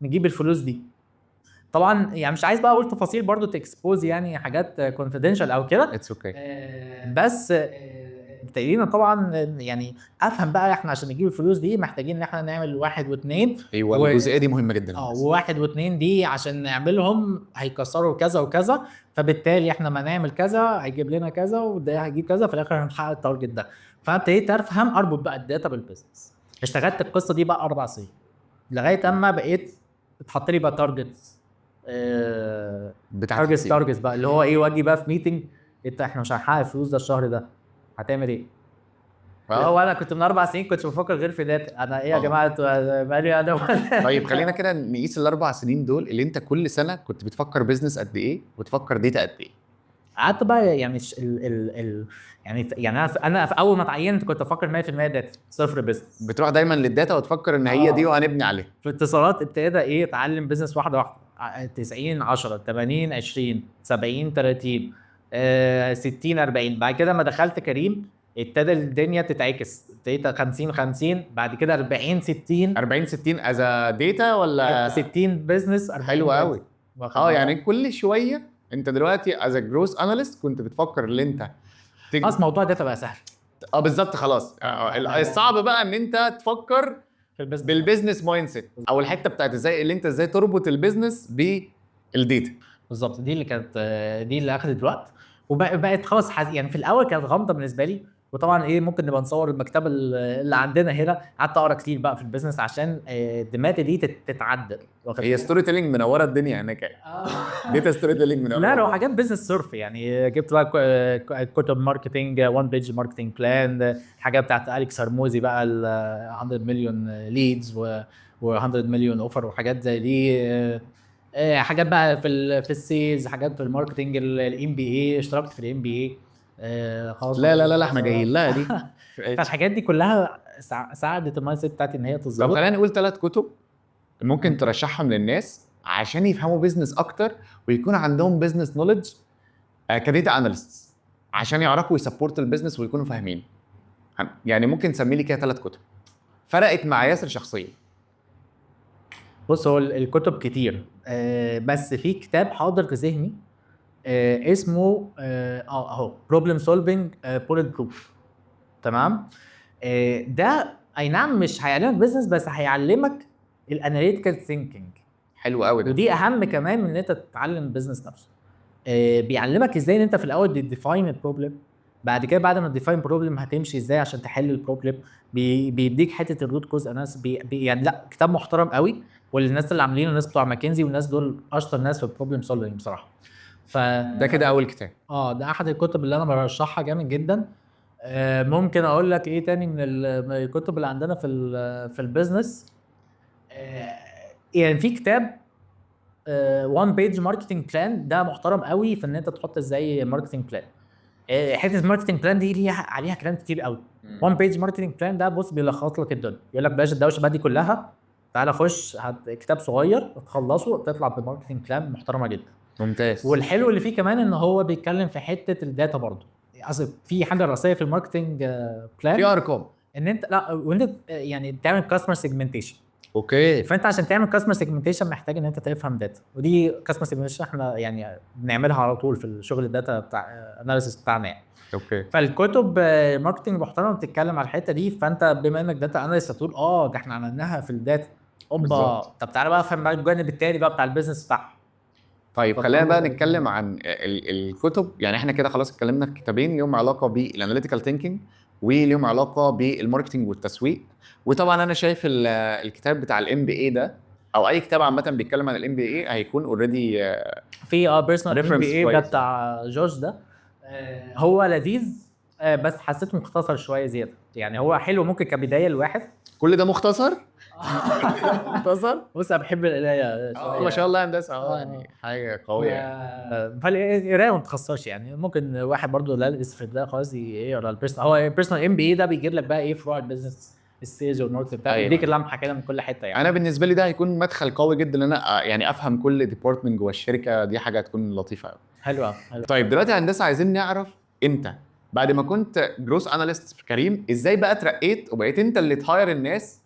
نجيب الفلوس دي. طبعا يعني مش عايز بقى اقول تفاصيل برضو ت expose يعني حاجات confidential او كده. it's okay. بس ابتدينا طبعا يعني افهم بقى احنا عشان نجيب الفلوس دي محتاجين ان احنا نعمل واحد واثنين. ايوه، الجزئية دي مهمة جدا. وواحد واثنين دي عشان نعملهم هيكسروا كذا وكذا، فبالتالي احنا ما نعمل كذا هيجيب لنا كذا وده هيجيب كذا، في الاخر هنحقق ال target ده. فابتديت افهم اربط بقى ال data بال business. اشتغلت القصة دي بقى 4 سنين لغاية اما بقيت اتحط لي بقى targets بتاعت targets ال team. targets بقى اللي هو ايه، واجي بقى في meeting، انت احنا مش هنحقق الفلوس ده الشهر ده، هتعمل ايه؟ هو انا كنت من 4 سنين كنتش بفكر غير في data. انا ايه يا جماعة انتوا مالي انا؟ طيب خلينا كده نقيس ال4 سنين دول اللي انت كل سنة كنت بتفكر business قد ايه وتفكر data قد ايه؟ قعدت بقى يعني ال ال ال يعني انا في اول ما اتعينت كنت افكر 100% data، صفر business. بتروح دايما لل data وتفكر ان هي دي وهنبني عليها. في اتصالات ابتدى ايه اتعلم business واحدة واحده، 90 10، 80 20، 70 30، 60 40. بعد كده ما دخلت كريم ابتدى الدنيا تتعكس، ابتديت 50 50، بعد كده 40 60. 40 60 as data ولا 60 business، 40 حلو قوي. واخد بالك؟ يعني كل شوية انت دلوقتي as growth analyst كنت بتفكر ان انت خلاص موضوع data بقى سهل. اه بالظبط، خلاص. الصعب بقى ان انت تفكر في ال business بال business mindset او الحتة بتاعت ازاي اللي انت ازاي تربط ال business بال data. بالظبط، دي اللي كانت دي اللي اخذت وقت وبقت خلاص يعني في الاول كانت غامضة بالنسبة لي. وطبعا ايه ممكن نبقى نصور المكتبة اللي عندنا هنا، قعدت اقرا كتير بقى في ال business عشان دماغي دي تتعدل، واخد هي بالك؟ storytelling منورة الدنيا هناك يعني. data storytelling منورة. لا لا، حاجات business صرف يعني، جبت بقى كتب marketing، one page marketing plan، حاجة بتاعت اليكس هرموزي بقى ال 100 million leads و 100 million offer وحاجات زي دي. حاجات بقى في ال sales، حاجات في ال marketing، ال MBA، اشتركت في ال MBA خلاص. لا لا لا لا، احنا جايين لها دي. فالحاجات دي كلها ساعدت ال mindset بتاعتي ان هي طب تتظبط. خلينا نقول ثلاث كتب ممكن ترشحهم للناس عشان يفهموا business اكتر ويكون عندهم business knowledge ك data analyst، عشان يعرفوا ي support ال business ويكونوا فاهمين. يعني ممكن تسمي لي كده ثلاث كتب فرقت مع ياسر شخصيا؟ بص، هو الكتب كتير، بس في كتاب حاضر في ذهني اسمه اهو problem solving bulletproof. تمام، ده اي نعم مش هيعلمك business بس هيعلمك ال analytical thinking. حلو قوي ده. ودي اهم كمان من ان انت تتعلم business نفسه. بيعلمك ازاي ان انت في الاول ت define ال problem، بعد كده بعد ما ت define problem هتمشي ازاي عشان تحل ال problem، بيديك حتة ال root cause analysis. بي بي يعني لا، كتاب محترم قوي، والناس اللي عاملينه الناس بتوع ماكنزي، والناس دول اشطر ناس في ال problem solving بصراحه. ف ده كده اول كتاب. اه، ده احد الكتب اللي انا برشحها جامد جدا. ممكن اقول لك ايه تاني من الكتب اللي عندنا في ال business؟ يعني في كتاب 1 page marketing plan، ده محترم قوي في ان انت تحط ازاي marketing plan. حتة marketing plan دي ليها عليها كلام كتير قوي. 1 page marketing plan ده بص بيلخص لك الدنيا، يقول لك بلاش الدوشة بقى دي كلها، تعالى خش هات كتاب صغير تخلصه تطلع ب marketing plan محترمه جدا. ممتاز. والحلو اللي فيه كمان ان هو بيتكلم في حتة ال data برضه. اصل في حاجة رئيسية في ال marketing plan في ارقام. ان انت لا وانت يعني تعمل customer segmentation. فانت عشان تعمل customer segmentation محتاج ان انت تفهم data، ودي customer segmentation احنا يعني بنعملها على طول في الشغل ال data بتاع analysis بتاعنا يعني. فالكتب marketing محترمه بتتكلم على الحتة دي. فانت بما انك data analyst هتقول ده احنا عملناها في ال data، اوبا، طب تعالى بقى افهم بقى الجانب التاني بقى بتاع ال business بتاعها. طيب خلينا بقى نتكلم عن الكتب. يعني احنا كده خلاص اتكلمنا في كتابين ليهم علاقة بال analytical thinking وليهم علاقة بال marketing والتسويق. وطبعا انا شايف الكتاب بتاع ال MBA ده، او اي كتاب عامة بيتكلم عن ال MBA هيكون already في personal MBA ده بتاع جورج ده، هو لذيذ، بس حسيته مختصر شوية زيادة. يعني هو حلو ممكن كبداية الواحد. كل ده مختصر؟ مختصر؟ بص انا بحب القراية شوية. ما شاء الله هندسة، يعني حاجة قوية. فالقرايه ما تخسرش يعني. ممكن واحد برضو لا لسه في ده خالص يقرا ال personal. هو ال personal MBA ده بيجيب لك بقى ايه فروع ال business، ال sales وال marketing بتاع، يديك اللمحه كده من كل حتة يعني. انا بالنسبة لي ده هيكون مدخل قوي جدا ان انا يعني افهم كل department جوه الشركة، دي حاجة هتكون لطيفة قوي. حلوة. طيب دلوقتي يا هندسة عايزين نعرف انت بعد ما كنت growth analyst في كريم ازاي بقى اترقيت وبقيت انت اللي ت hire الناس،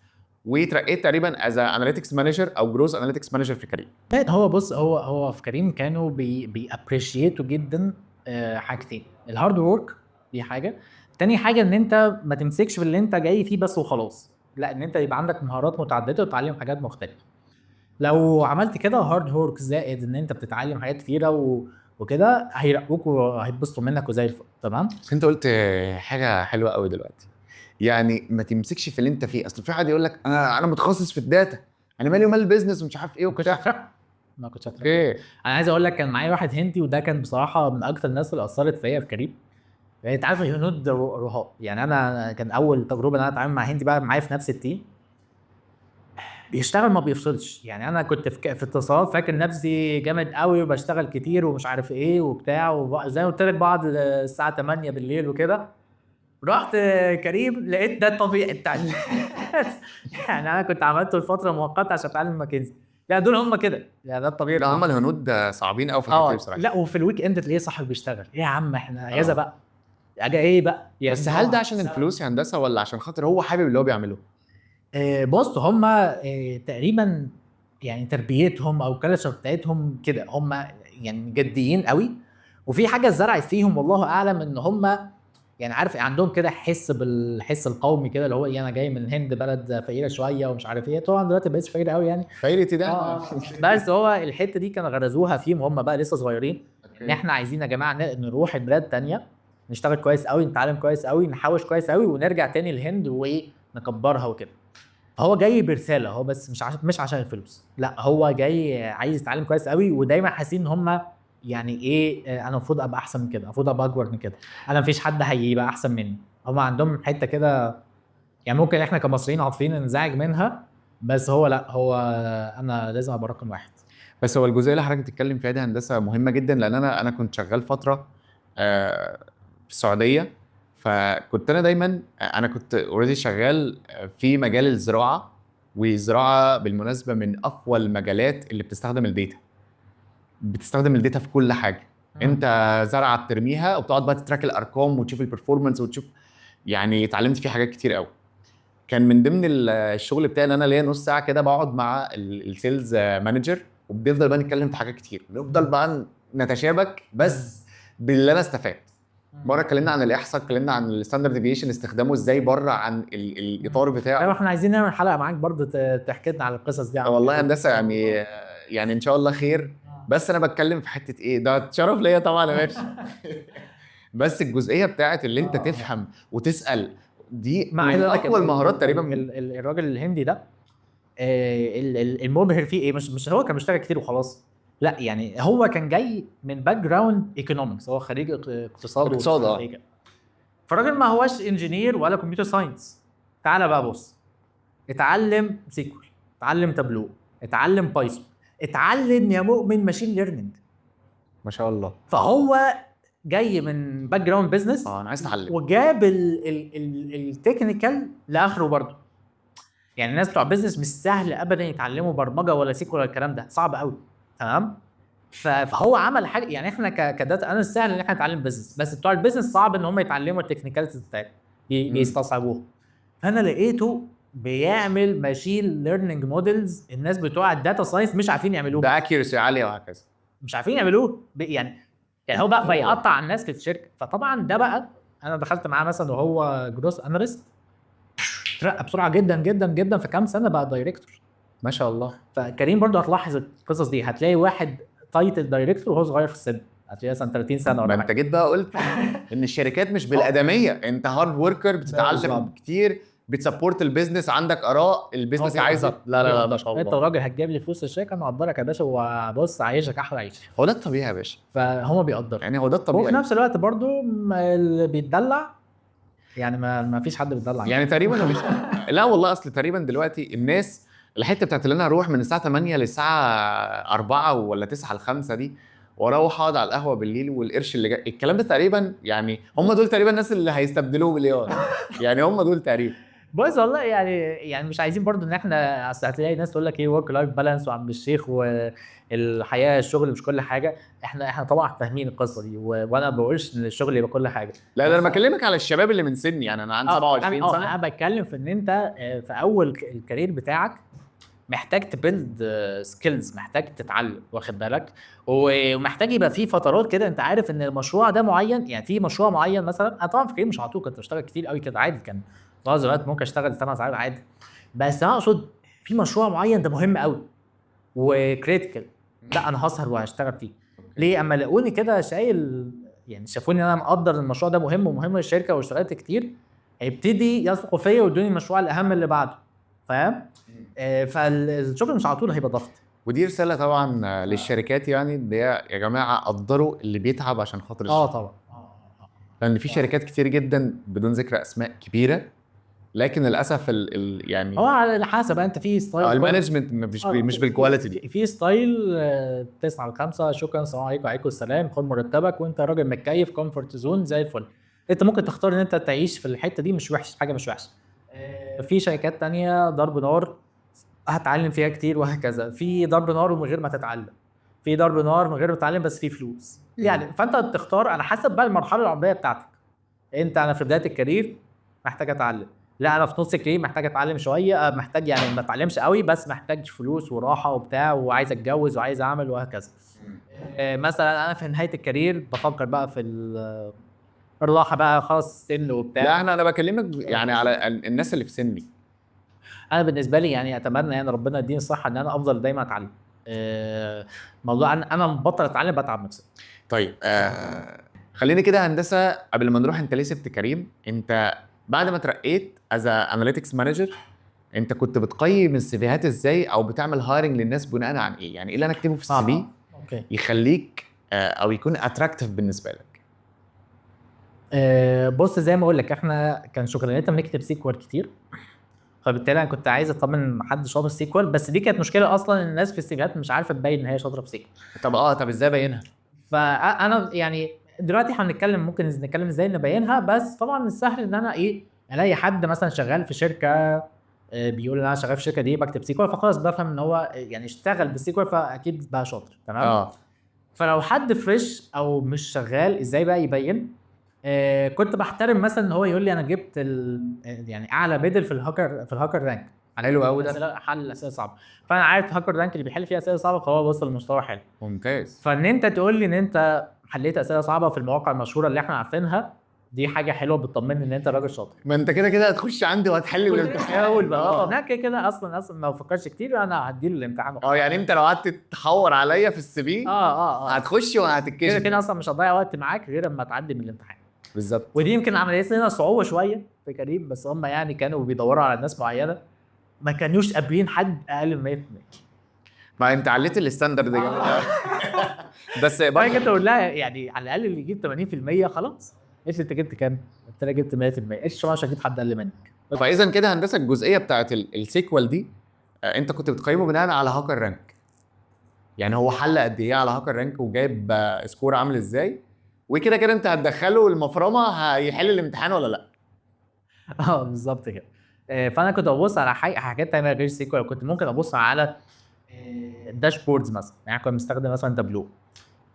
وترقيت تقريبا as analytics manager او growth analytics manager في كريم. هو بص، هو في كريم كانوا بي appreciate وا جدا حاجتين، ال hard work دي حاجة، تاني حاجة ان انت ما تمسكش في اللي انت جاي فيه بس وخلاص، لا ان انت يبقى عندك مهارات متعددة وتتعلم حاجات مختلفة. لو عملت كده hard work زائد ان انت بتتعلم حاجات كتيرة وكده، هيرقوك وهيتبسطوا منك وزي الفل. تمام. بس انت قلت حاجة حلوة قوي دلوقتي، يعني ما تمسكش في اللي انت فيه. اصل في حد يقول لك انا متخصص في ال data، انا مالي ومال ال business ومش عارف ايه وبتاع. ما كنتش هترقى. انا عايز اقول لك كان معايا واحد هندي، وده كان بصراحة من اكتر الناس اللي اثرت فيا في كريم. يعني انت عارف الهنود رهاب يعني. انا كان اول تجربه ان انا اتعامل مع هندي بقى معايا في نفس ال team، بيشتغل ما بيفصلش. يعني انا كنت في اتصالات فاكر نفسي جامد قوي وبشتغل كتير ومش عارف ايه وبتاع، زي ما قلت لك بعد الساعة 8 بالليل وكده. رحت كريم لقيت ده الطبيعي بتاع الناس. يعني انا كنت عملته لفترة مؤقتة عشان اتعلم ماكنزي، لا دول هم كده، لا ده الطبيعي. لا هم الهنود صعبين قوي في الحتة دي بصراحة. لا وفي ال weekend تلاقيه صاحبي بيشتغل، ايه يا عم احنا اجازه بقى، اجا ايه بقى يعني. بس هل ده عشان الفلوس يا هندسة ولا عشان خاطر هو حابب اللي هو بيعمله؟ بص هم تقريبا يعني تربيتهم او ال culture بتاعتهم كده، هم يعني جديين قوي، وفي حاجة زرعت فيهم والله اعلم ان هم يعني عارف عندهم كده حس بالحس القومي كده، اللي هو ايه انا جاي من الهند بلد فقيرة شوية ومش عارف ايه. طبعا دلوقتي ما بقتش فقيرة قوي يعني، فقيرتي ده بس هو الحتة دي كانوا غرزوها فيهم هم بقى لسه صغيرين، ان احنا عايزين يا جماعة نروح بلاد تانية نشتغل كويس قوي، نتعلم كويس قوي، نحوش كويس قوي، ونرجع تاني الهند ونكبرها وكده. هو جاي برسالة، هو بس مش عشان الفلوس، لا هو جاي عايز يتعلم كويس قوي، ودايما حاسين ان هم يعني ايه انا المفروض ابقى احسن من كده، المفروض ابقى اكبر من كده، انا مفيش حد هيبقى احسن مني. هم عندهم حتة كده يعني ممكن احنا كمصريين عاطفيين ننزعج منها، بس هو لا، هو انا لازم ابقى رقم واحد. بس هو الجزئية اللي حضرتك بتتكلم فيها دي هندسة مهمة جدا، لان انا كنت شغال فترة في السعودية، فكنت انا دايما انا كنت already شغال في مجال الزراعة، والزراعة بالمناسبة من اقوى المجالات اللي بتستخدم ال data، بتستخدم ال data في كل حاجة. انت زرعه بترميها وبتقعد بقى ت track الارقام وتشوف ال performance وتشوف، يعني اتعلمت فيه حاجات كتير قوي. كان من ضمن الشغل بتاعي ان انا ليا نص ساعة كده بقعد مع ال sales manager، وبنفضل بقى نتكلم في حاجات كتير، نفضل بقى نتشابك بس باللي انا استفدت. مرة اتكلمنا عن الاحصاء، اتكلمنا عن ال standard deviation استخدامه ازاي بره عن الاطار بتاعه. ايوه احنا عايزين نعمل حلقة معاك برضه تحكي لنا على القصص دي. والله هندسة يعني ان شاء الله خير. بس انا بتكلم في حتة ايه ده، شرف ليا طبعا يا باشا. بس الجزئية بتاعت اللي انت تفهم وتسال دي من اقوى المهارات تقريبا. الراجل الهندي ده المبهر فيه ايه، مش هو كان بيشتغل كتير وخلاص، لا يعني هو كان جاي من background economics، هو خريج اقتصاد. فالراجل ما هوش engineer ولا computer science. تعالى بقى بص، اتعلم SQL، اتعلم تابلو، اتعلم Python، اتعلم يا مؤمن machine learning. ما شاء الله. فهو جاي من background business، انا عايز اتعلم، وجاب ال technical لاخره برضه. يعني الناس بتوع business مش سهل ابدا يتعلموا برمجة ولا SQL ولا الكلام ده، صعب قوي. تمام. فهو عمل حاجة، يعني احنا ك data analyst سهل ان احنا نتعلم business، بس بتوع ال business صعب ان هم يتعلموا ال technicalities بتاعتهم، بيستصعبوها. فانا لقيته بيعمل machine learning models الناس بتوع ال data science مش عارفين يعملوه، ده accuracy عالية وهكذا، مش عارفين يعملوه. يعني يعني هو بقى بيقطع على الناس في الشركه. فطبعا ده بقى انا دخلت معاه مثلا وهو growth analyst، اترقى بسرعة جدا جدا جدا، في كام سنة بقى director. ما شاء الله. فكريم برضو هتلاحظ القصص دي، هتلاقي واحد title director وهو صغير في السن، هتلاقيه مثلا 30 سنة ما ولا انت حاجة. جيت بقى قلت ان الشركات مش بالادميه، انت hard worker، بتتعلم كتير، بت support ال business، عندك اراء ال business عايزك. لا لا لا، ما شاء الله. انت راجل هتجيب لي فلوس الشركه، انا اقدرك يا باشا، وبص عايشك احلى عيشه. هو ده الطبيعي يا باشا. فهم بيقدروا. يعني هو ده الطبيعي. وفي نفس الوقت برضو اللي بيتدلع يعني ما فيش حد بيتدلع يعني تقريبا لا والله، اصل تقريبا دلوقتي الناس الحتة بتاعت اللي انا اروح من الساعة 8 للساعة 4 ولا 9 ل 5 دي، واروح اقعد على القهوة بالليل والقرش اللي جاي، الكلام ده تقريبا يعني هم دول تقريبا الناس اللي هيستبدلوه بال AI، يعني هم دول تقريبا. بص والله يعني مش عايزين برضو ان احنا، اصل هتلاقي ناس تقول لك ايه work life balance وعم الشيخ والحياة الشغل مش كل حاجة. احنا طبعا فاهمين القصة دي، وانا ما بقولش ان الشغل يبقى كل حاجة. لا ده انا بكلمك على الشباب اللي من سني، يعني انا عندي 27 سنة. انا بتكلم في ان انت في اول ال career بتاعك محتاج ت build skills، محتاج تتعلم، واخد بالك، ومحتاج يبقى في فترات كده انت عارف ان المشروع ده معين، يعني في مشروع معين مثلا. انا طبعا في career مش على طول كنت بشتغل كتير قوي كده عادي، كان معظم الوقت ممكن اشتغل 8 ساعات عادي، بس انا اقصد في مشروع معين ده مهم قوي و critical، لا انا هسهر وهشتغل فيه. ليه؟ اما لاقوني كده شايل، يعني شافوني ان انا مقدر المشروع ده مهم ومهم للشركة واشتغلت كتير، هيبتدي يثقوا فيا ويدوني المشروع الاهم اللي بعده، فاهم؟ فالشغل مش على طول هيبقى ضغط. ودي رسالة طبعا للشركات، يعني اللي هي يا جماعة قدروا اللي بيتعب عشان خاطر الشغل. طبعا. لان في شركات كتير جدا بدون ذكر اسماء كبيرة، لكن للاسف ال يعني هو على حسب انت في style ال management مش بال quality دي. في style 9 ل 5، شكرا السلام عليكم وعليكم السلام، خد مرتبك وانت راجل متكيف، comfort zone زي الفل. انت ممكن تختار ان انت تعيش في الحتة دي، مش وحش، حاجة مش وحشة. في شركات تانية ضرب نار هتعلم فيها كتير وهكذا، في ضرب نار ومن غير ما تتعلم، في ضرب نار من غير ما تتعلم بس في فلوس يعني. فانت تختار على حسب بقى المرحلة العمرية بتاعتك. انت انا في بداية ال career محتاج اتعلم، لا انا في نص ال career محتاج اتعلم شوية، محتاج يعني ما اتعلمش قوي بس محتاج فلوس وراحة وبتاع، وعايز اتجوز وعايز اعمل وهكذا. مثلا انا في نهاية ال career بفكر بقى في الراحة بقى خلاص سن وبتاع. لا انا بكلمك يعني على الناس اللي في سني. انا بالنسبة لي يعني اتمنى يعني ربنا يديني الصحة ان انا افضل دايما اتعلم. موضوع انا بطل اتعلم بتعب نفسي. طيب خليني كده هندسة قبل ما نروح، انت ليه سبت كريم؟ انت بعد ما ترقيت as analytics manager، انت كنت بتقيم ال CV هات ازاي او بتعمل hiring للناس بناء عن ايه؟ يعني ايه اللي انا اكتبه في ال CV يخليك او يكون attractive بالنسبة لك؟ بص زي ما اقول لك احنا كان شغلانتنا بنكتب SQL كتير، فبالتالي انا كنت عايز اطمن حد شاطر SQL، بس دي كانت مشكلة اصلا ان الناس في ال CV هات مش عارفه تبين ان هي شاطرة في SQL. طب ازاي ابينها؟ فانا يعني دلوقتي احنا بنتكلم ممكن نتكلم ازاي نبينها، بس طبعا السهل ان انا الاقي حد مثلا شغال في شركة، بيقول ان انا شغال في الشركة دي بكتب SQL، فخلاص بفهم ان هو يعني اشتغل بال SQL فاكيد بقى شاطر، تمام؟ فلو حد fresh او مش شغال ازاي بقى يبين؟ كنت بحترم مثلا ان هو يقول لي انا جبت يعني اعلى medal في ال HackerRank. حلو قوي ده. أسئلة، حل اسئلة صعبة، فانا عارف HackerRank اللي بيحل فيها اسئلة صعبة فهو وصل لمستوى حلو. ممتاز. فان انت تقول لي ان انت حليت اسئلة صعبة في المواقع المشهورة اللي احنا عارفينها، دي حاجة حلوة بتطمني ان انت راجل شاطر. ما انت كده كده هتخش عندي وهتحل الامتحان. اول بقى. انا كده كده اصلا ما بفكرش كتير، انا هديله الامتحان. يعني انت لو قعدت تحور عليا في ال CV هتخش وهتتكشف. كده كده اصلا مش هتضيع وقت معاك غير اما تعدي من الامتحان. بالظبط. ودي يمكن عملت لنا صعوبة شوية في كريم، بس هم يعني كانوا بيدوروا على ناس معينة، ما كانوش قابلين حد اقل من 100%. ما انت عليت ال standard ده جامد قوي. بس بعد كده تقول لها يعني على الاقل اللي يجيب 80% خلاص. ايش انت جبت كام؟ قلت لها جبت 100%. ايش مش هجيب حد اقل منك. فاذا كده هندسة الجزئية بتاعت ال SQL دي، انت كنت بتقيمه بناء على HackerRank، يعني هو حل قد ايه على HackerRank وجايب score عامل ازاي، وكده كده انت هتدخله المفرمه هيحل الامتحان ولا لا. بالظبط كده. فانا كنت ببص على حاجات تانية غير SQL، كنت ممكن ابص على dashboards مثلا، يعني كنا بنستخدم مثلا تابلو،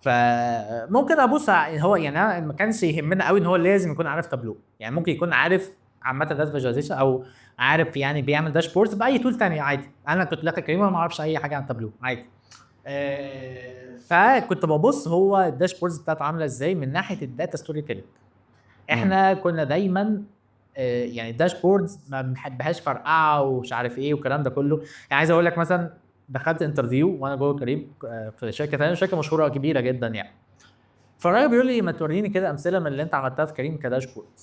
فممكن ابص على هو يعني انا ما كانش يهمنا قوي ان هو لازم يكون عارف تابلو، يعني ممكن يكون عارف عامة data visualization او عارف يعني بيعمل dashboards باي tool تانية عادي. انا كنت داخل كريم وما اعرفش اي حاجة عن تابلو عادي. فكنت ببص هو ال dashboards بتاعته عامله ازاي من ناحية ال data storytelling. احنا كنا دايما يعني ال dashboards ما بنحبهاش فرقعه ومش عارف ايه والكلام ده كله. يعني عايز اقول لك مثلا دخلت interview وانا جوه كريم في شركة ثانيه، شركة مشهورة كبيرة جدا يعني. فالراجل بيقول لي ما توريني كده امثلة من اللي انت عملتها في كريم ك dashboards.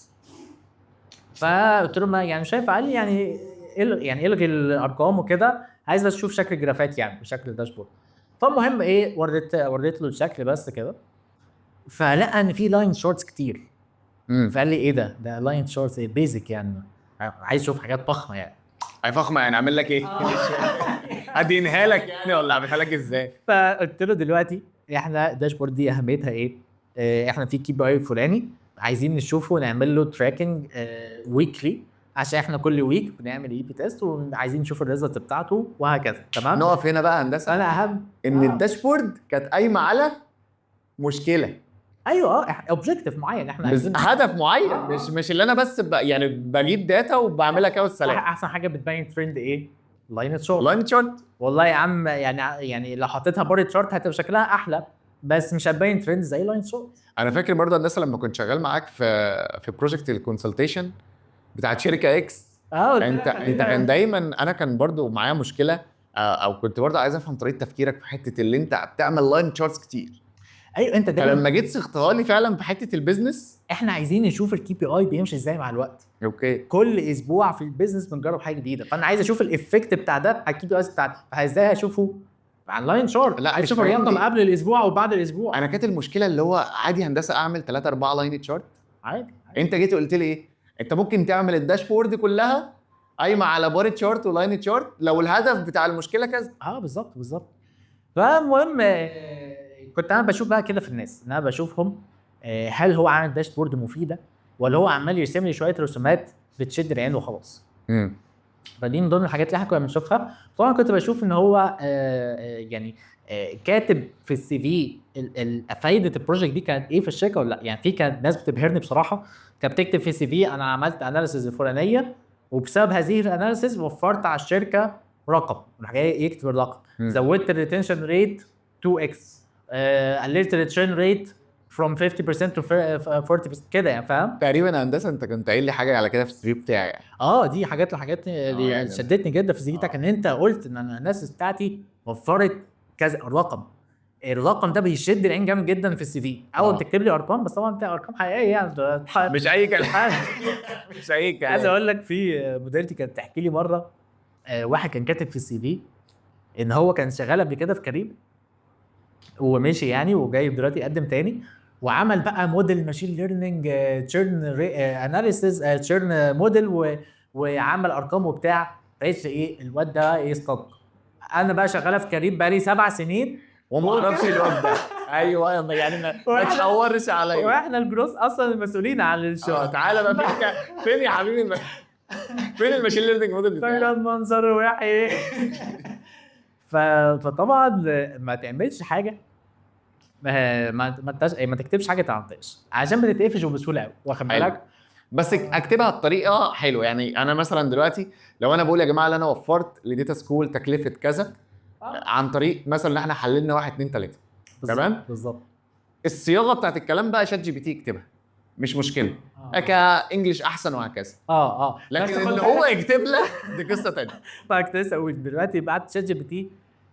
فقلت له ما يعني شايف، قال لي يعني يعني الغي الارقام وكده، عايز بس اشوف شكل الجرافات يعني بشكل ال dashboard. فالمهم ايه، وريت له الشكل بس كده، فلقى ان في line charts كتير. فقال لي ايه ده؟ ده line charts ايه basic يعني، عايز اشوف حاجات فخمة يعني. اي فخمة يعني اعمل لك ايه؟ هدينها لك يعني ولا اعملها لك ازاي؟ فقلت له دلوقتي احنا ال dashboard دي اهميتها ايه؟ احنا في KPI فلاني عايزين نشوفه ونعمل له tracking weekly، عشان احنا كل week بنعمل A/B test وعايزين نشوف ال result بتاعته وهكذا. تمام؟ نقف هنا بقى هندسة. انا اهم ان ال dashboard كانت قايمة على مشكلة. ايوه، objective معين احنا عايزين، هدف معين. مش اللي انا بس يعني بجيب data وبعملها كده والسلام. احسن حاجة بتبين ترند ايه؟ line chart. line chart. والله يا عم يعني لو حطيتها bar chart هتبقى شكلها احلى، بس مش هتبين ترند زي line chart. انا فاكر برضه الناس لما كنت شغال معاك في project ال consultation بتاعت شركة X، انت كان دايما، انا كان برضه معايا مشكلة، او كنت برضه عايز افهم طريقه تفكيرك في حتة اللي انت بتعمل line charts كتير. ايوه، انت دايما لما جيت صيغتها لي فعلا في حتة ال business، احنا عايزين نشوف ال KPI بيمشي ازاي مع الوقت. okay. كل اسبوع في ال business بنجرب حاجة جديدة، فانا عايز اشوف ال effect بتاع ده على ال KPIs بتاعتي، فازاي اشوفه على ال line chart؟ لا، عايز اشوف الرقم قبل الاسبوع وبعد الاسبوع. انا كانت المشكلة اللي هو عادي هندسة اعمل 3 4 line chart عادي. انت جيت قلت لي ايه؟ انت ممكن تعمل ال dashboard كلها قايمة على bar chart و line chart لو الهدف بتاع المشكلة كذا. بالظبط بالظبط. فالمهم كنت انا بشوف بقى كده في الناس، ان انا بشوفهم هل هو عامل dashboard مفيدة ولا هو عمال يرسم لي شوية رسومات بتشد العين وخلاص. فدي من ضمن الحاجات اللي احنا كنا بنشوفها. طبعا كنت بشوف ان هو يعني كاتب في ال CV فايده ال project دي كانت ايه في الشركة ولا لا. يعني في كانت ناس بتبهرني بصراحة، كانت بتكتب في ال CV انا عملت analysis الفلانية وبسبب هذه ال analysis وفرت على الشركة رقم، راح جاي يكتب الرقم. زودت ال retention rate 2x، قللت ال churn rate from 50% to 40% كده يعني، فاهم؟ تقريبا هندسة انت كنت قايل لي حاجة على كده في ال CV بتاعي يعني. دي حاجات الحاجات اللي يعني شدتني جدا في ال CV بتاعك، ان انت قلت ان انا ال analysis بتاعتي وفرت كذا الرقم. الرقم ده بيشد العين جامد جدا في ال CV. اول تكتب لي ارقام، بس طبعا انت ارقام حقيقية يعني، مش اي كلام. مش اي كلام. عايز اقول لك في مديرتي كانت تحكي لي مرة، واحد كان كاتب في ال CV ان هو كان شغال قبل كده في كريم ومشي يعني، وجاي دلوقتي يقدم تاني، وعمل بقى model machine learning churn analysis churn model، وعمل ارقام وبتاع. قالت ايه الواد ده يصطاد، انا بقى شغالة في كريم بقى لي 7 سنين وما اعرفش الواد ده. ايوه يعني ما تحورش عليا، واحنا الجروس اصلا المسؤولين عن الشغل. تعالى بقى فين يا حبيبي فين ال machine learning model بتاعك؟ المنظر وحش. فطبعا ما تعملش حاجة، ما ما ما تكتبش حاجة تعطيش عشان بتتقفش وبسهوله قوي، واخد بالك؟ بس اكتبها بطريقة حلوة. يعني انا مثلا دلوقتي لو انا بقول يا جماعة اللي انا وفرت ل Data School تكلفة كذا عن طريق مثلا ان احنا حللنا 1 2 3، تمام؟ بالظبط. الصياغة بتاعت الكلام بقى ChatGPT يكتبها مش مشكلة، ك English احسن وهكذا. لكن ان هو يكتب لك دي قصة ثانية. كنت لسه اقول دلوقتي بعد ChatGPT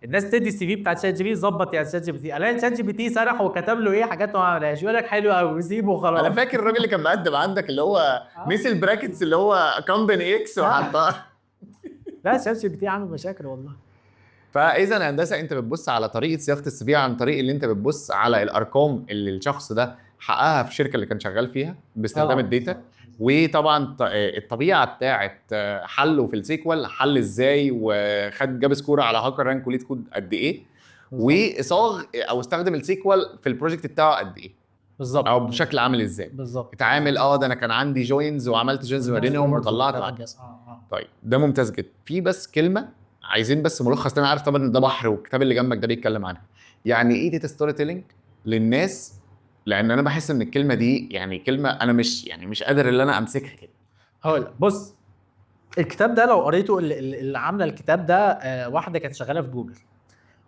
الناس تدي ال CV بتاع ChatGPT، ظبط يا ChatGPT، الاقي ChatGPT سرح وكتب له ايه حاجات ما عملهاش، يقول لك حلو قوي سيبه وخلاص. انا فاكر الراجل اللي كان مقدم عندك اللي هو نسي ال brackets اللي هو company X وحطها. لا ChatGPT عامل مشاكل والله. فاذا هندسة انت بتبص على طريقه صياغة ال CV عن طريق اللي انت بتبص على الارقام اللي الشخص ده حققها في الشركة اللي كان شغال فيها باستخدام ال data، وطبعا الطبيعة بتاعه حله في ال SQL، حل ازاي وخد جاب score على HackerRank و LeetCode قد ايه، وصاغ او استخدم ال SQL في ال project بتاعه قد ايه بالظبط، او بشكل عامل ازاي بالظبط. اتعامل ده انا كان عندي joins وعملت joins ما بينهم وطلعت. طيب ده ممتاز جدا. في بس كلمة عايزين بس ملخص، انا عارف طبعا ده بحر والكتاب اللي جنبك ده بيتكلم عنها، يعني ايه data storytelling للناس؟ لان انا بحس ان الكلمة دي يعني كلمة انا مش يعني مش قادر ان انا امسكها كده. هقول بص، الكتاب ده لو قريته، اللي عامله الكتاب ده واحدة كانت شغالة في جوجل،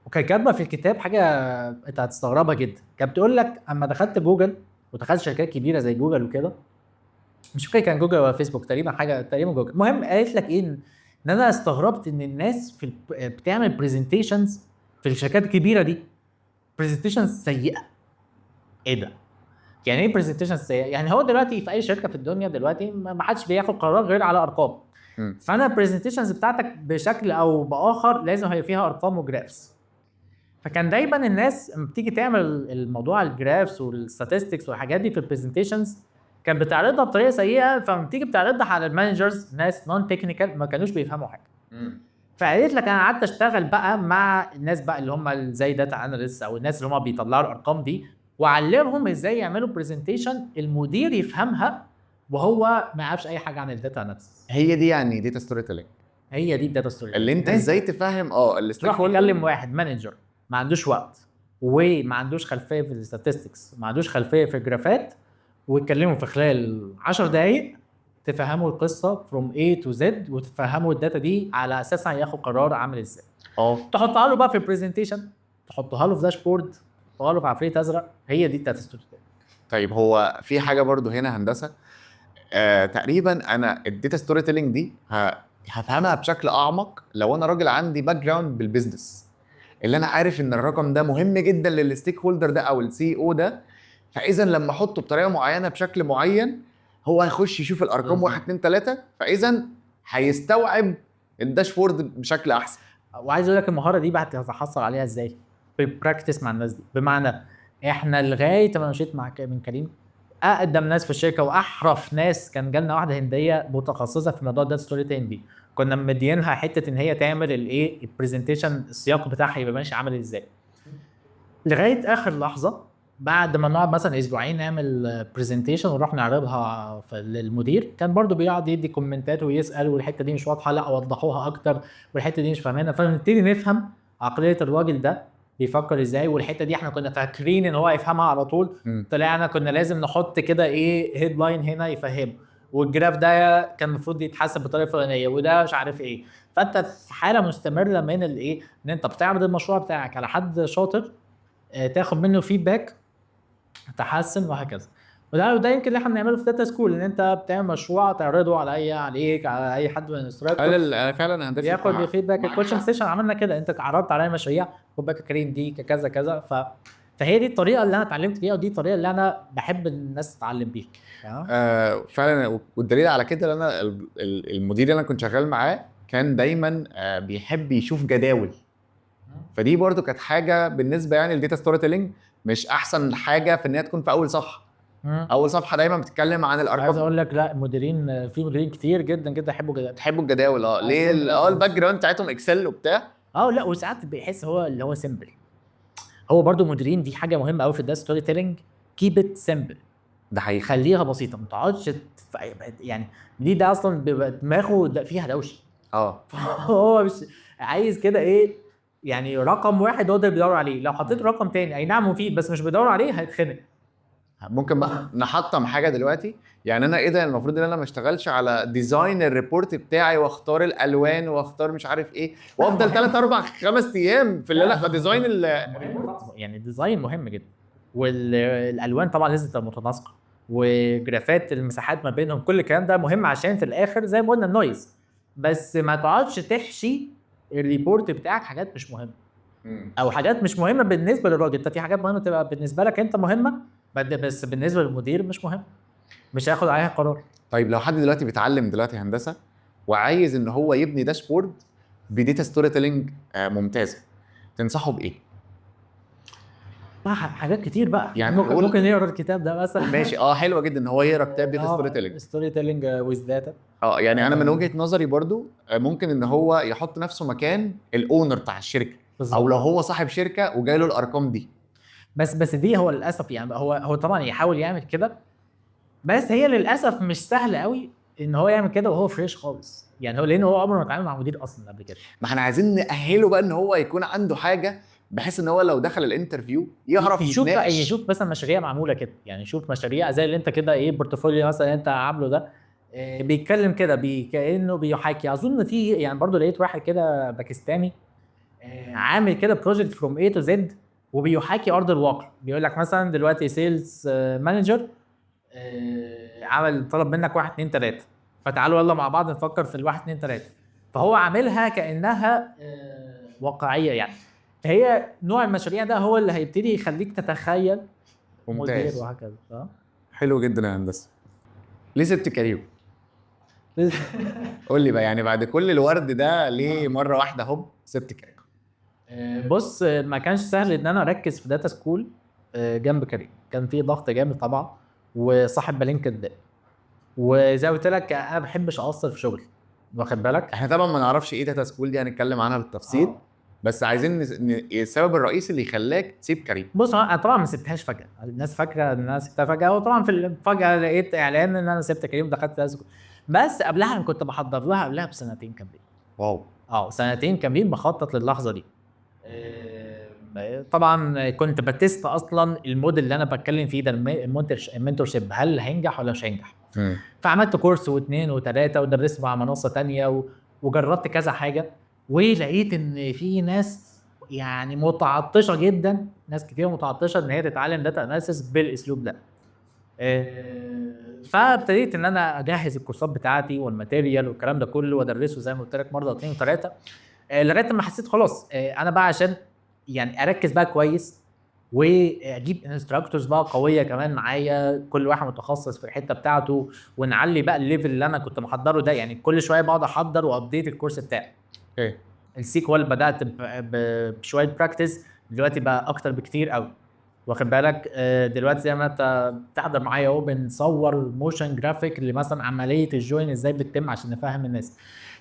وكانت كاتبه في الكتاب حاجة انت هتستغربها جدا. كانت بتقول لك اما دخلت جوجل ودخلت شركات كبيرة زي جوجل وكده، مش فاكر كان جوجل ولا فيسبوك تقريبا، حاجة تقريبا جوجل. المهم قالت لك ايه؟ ان انا استغربت ان الناس في بتعمل presentations في الشركات الكبيرة دي presentations سيئه. ايه ده؟ يعني ايه presentation سيئه؟ يعني هو دلوقتي في اي شركة في الدنيا دلوقتي ما حدش بياخد قرار غير على ارقام. فانا ال presentations بتاعتك بشكل او باخر لازم هي فيها ارقام و graphs. فكان دايما الناس لما بتيجي تعمل الموضوع ال graphs وال statistics والحاجات دي في ال presentations كان بتعرضها بطريقة سيئه، فلما بتيجي بتعرضها على ال managers ناس non technical ما كانوش بيفهموا حاجة. فقالت لك انا قعدت اشتغل بقى مع الناس بقى اللي هم زي data analyst او الناس اللي هم بيطلعوا الارقام دي، واعلمهم ازاي يعملوا presentation المدير يفهمها وهو ما يعرفش اي حاجة عن ال data analysis. هي دي يعني data storytelling. هي دي ال data story. اللي انت ازاي تفهم تروح تكلم واحد manager ما عندوش وقت وما عندوش خلفية في ال statistics، ما عندوش خلفية في الجرافات، وتكلمه في خلال 10 دقائق تفهموا القصة from A to Z وتفهموا ال data دي على اساسها هياخد قرار عامل ازاي. تحطها له بقى في presentation، تحطها له في dashboard، تحطها له في عفريت ازرق. هي دي ال data story. طيب هو في حاجة برضو هنا هندسة، تقريبا انا ال data storytelling دي هفهمها بشكل اعمق لو انا راجل عندي background بال business، اللي انا عارف ان الرقم ده مهم جدا لل stakeholder ده او ال CEO ده، فاذا لما احطه بطريقة معينة بشكل معين هو هيخش يشوف الارقام 1 2 3، فاذا هيستوعب ال dashboard بشكل احسن. وعايز اقول لك المهارة دي بقى هتحصل عليها ازاي؟ ب practice مع الناس دي. بمعنى احنا لغاية ما مشيت مع من كريم اقدم ناس في الشركة واحرف ناس، كان جالنا واحدة هنديه متخصصة في موضوع ال data storytelling دي، كنا مدينها حتة ان هي تعمل الايه ال presentation، السياق بتاعها يبقى ماشي عامل ازاي، لغاية اخر لحظة بعد ما نقعد مثلا اسبوعين نعمل presentation ونروح نعرضها للمدير، كان برضو بيقعد يدي comment ات ويسال، والحتة دي مش واضحة لا وضحوها اكتر، والحتة دي مش فاهمينها. فنبتدي نفهم عقلية الراجل ده بيفكر ازاي، والحتة دي احنا كنا فاكرين ان هو يفهمها على طول، طلعنا كنا لازم نحط كده ايه headline هنا يفهمه، وال graph ده كان المفروض يتحسب بالطريقة الفلانية، وده مش عارف ايه. فانت في حاله مستمرة من الايه، ان انت بتعرض المشروع بتاعك على حد شاطر، تاخد منه feedback، تحسن وهكذا. وده يمكن اللي احنا بنعمله في Data School، ان انت بتعمل مشروع تعرضه على عليك على اي حد من ال instructors. انا فعلا هندسة ياخد feedback. معاك ال coaching حق. session عملنا كده، انت عرضت عليا مشاريع، خد بالك كريم دي كذا كذا. فهي دي الطريقة اللي انا اتعلمت بيها، ودي الطريقة اللي انا بحب الناس تتعلم بيها. تمام؟ فعلا، والدليل على كده ان انا المدير اللي انا كنت شغال معاه كان دايما بيحب يشوف جداول، فدي برضو كانت حاجة بالنسبة يعني لل data storytelling مش احسن حاجة في ان هي تكون في اول صفحة. اول صفحة دايما بتتكلم عن الارقام. عايز اقول لك لا، مديرين، في مديرين كتير جدا جدا يحبوا الجداول. بيحبوا الجداول. ليه؟ ال background بتاعتهم Excel وبتاع. لا، وساعات بيحس هو اللي هو simple. هو برضو مديرين دي حاجة مهمة قوي في ال data storytelling، keep it simple. ده حقيقي. خليها بسيطة، ما تقعدش يعني دي ده اصلا بيبقى دماغه فيها دوشه. فهو مش عايز كده ايه، يعني رقم واحد هو ده اللي بيدور عليه، لو حطيت رقم تاني اي نعم مفيد بس مش بيدور عليه هيتخنق. ممكن بقى نحطم حاجة دلوقتي، يعني انا ايه ده المفروض ان انا ما اشتغلش على design ال report بتاعي واختار الالوان واختار مش عارف ايه وافضل 3 4 5 ايام في اللي انا design ال يعني ال design مهم جدا، والالوان طبعا لازم تبقى متناسقه، و graph ات المساحات ما بينهم، كل الكلام ده مهم عشان في الاخر زي ما قلنا ال noise، بس ما تقعدش تحشي ال report بتاعك حاجات مش مهمة او حاجات مش مهمة بالنسبة للراجل. انت في حاجات مهمة تبقى بالنسبة لك انت مهمة، بس بالنسبة للمدير مش مهم، مش هياخد عليها قرار. طيب لو حد دلوقتي بيتعلم دلوقتي هندسة وعايز ان هو يبني dashboard ب data storytelling ممتازة، تنصحه بايه؟ بقى حاجات كتير بقى. يعني ممكن يقرا الكتاب ده مثلا. ماشي، حلوة جدا ان هو يقرا كتاب data storytelling. storytelling with data. يعني انا من وجهه نظري برضو، ممكن ان هو يحط نفسه مكان ال owner بتاع الشركة، او لو هو صاحب شركة وجاي له الارقام دي. بس دي هو للاسف يعني هو طبعا يحاول يعمل كده، بس هي للاسف مش سهل قوي ان هو يعمل كده وهو fresh خالص، يعني هو لان هو عمره ما اتعامل مع مدير اصلا قبل كده. ما احنا عايزين نأهله بقى ان هو يكون عنده حاجة بحيث ان هو لو دخل ال interview يعرف يشوف بقى، يتناقش. يشوف مثلا مشاريع معمولة كده، يعني يشوف مشاريع زي اللي انت كده ايه portfolio مثلا انت عامله ده، بيتكلم كده كانه بيحاكي. اظن في يعني برضو لقيت واحد كده باكستاني، عامل كده project from A to Z وبيحاكي ارض الواقع. بيقول لك مثلا دلوقتي sales manager عمل طلب منك 1 2 3، فتعالوا يلا مع بعض نفكر في الواحد 2 3. فهو عاملها كانها واقعية يعني. فهي نوع المشاريع ده هو اللي هيبتدي يخليك تتخيل ممتاز. مدير وهكذا. حلو جدا يا هندسه. ليه سبت كريم؟ قول لي بقى، يعني بعد كل الورد ده ليه مرة واحدة هوب سبت كريم؟ بص، ما كانش سهل ان انا اركز في داتا سكول جنب كريم، كان في ضغط جامد طبعا، وصاحب بالين كداب، وزي ما قلت لك انا ما بحبش اقصر في شغلي، واخد بالك؟ احنا طبعا ما نعرفش ايه داتا سكول دي، هنتكلم عنها بالتفصيل. بس عايزين السبب الرئيسي اللي خلاك تسيب كريم. بص، انا طبعا ما سبتهاش فجاة، الناس فاكره ان انا سبتها فجاة، وطبعا في فجاة لقيت اعلان ان انا سبت كريم ودخلت داتا سكول، بس قبلها انا كنت بحضر لها قبلها بسنتين كاملين. wow. سنتين كاملين بخطط للحظة دي. طبعا كنت ب test اصلا الموديل اللي انا بتكلم فيه ده، ال mentorship، هل هينجح ولا مش هينجح؟ فعملت course واثنين وثلاثة ودرست مع منصة تانية وجربت كذا حاجة، ولقيت ان في ناس يعني متعطشه جدا، ناس كتير متعطشه ان هي تتعلم data analysis بالاسلوب ده. فابتديت ان انا اجهز الكورسات بتاعتي وال material والكلام ده كله، وادرسه زي ما قلت لك مرة واثنين وثلاثة، لغاية ما حسيت خلاص، انا بقى عشان يعني اركز بقى كويس واجيب instructors بقى قوية كمان معايا، كل واحد متخصص في الحتة بتاعته، ونعلي بقى ال level اللي انا كنت محضرة ده. يعني كل شوية بقعد احضر و update ال course بتاعي. ال SQL بدات بشوية practice، دلوقتي بقى اكتر بكتير قوي، واخد بالك؟ دلوقتي زي ما انت بتحضر معايا اهو، بنصور motion graphic لمثلا عملية ال join ازاي بتتم عشان نفهم الناس.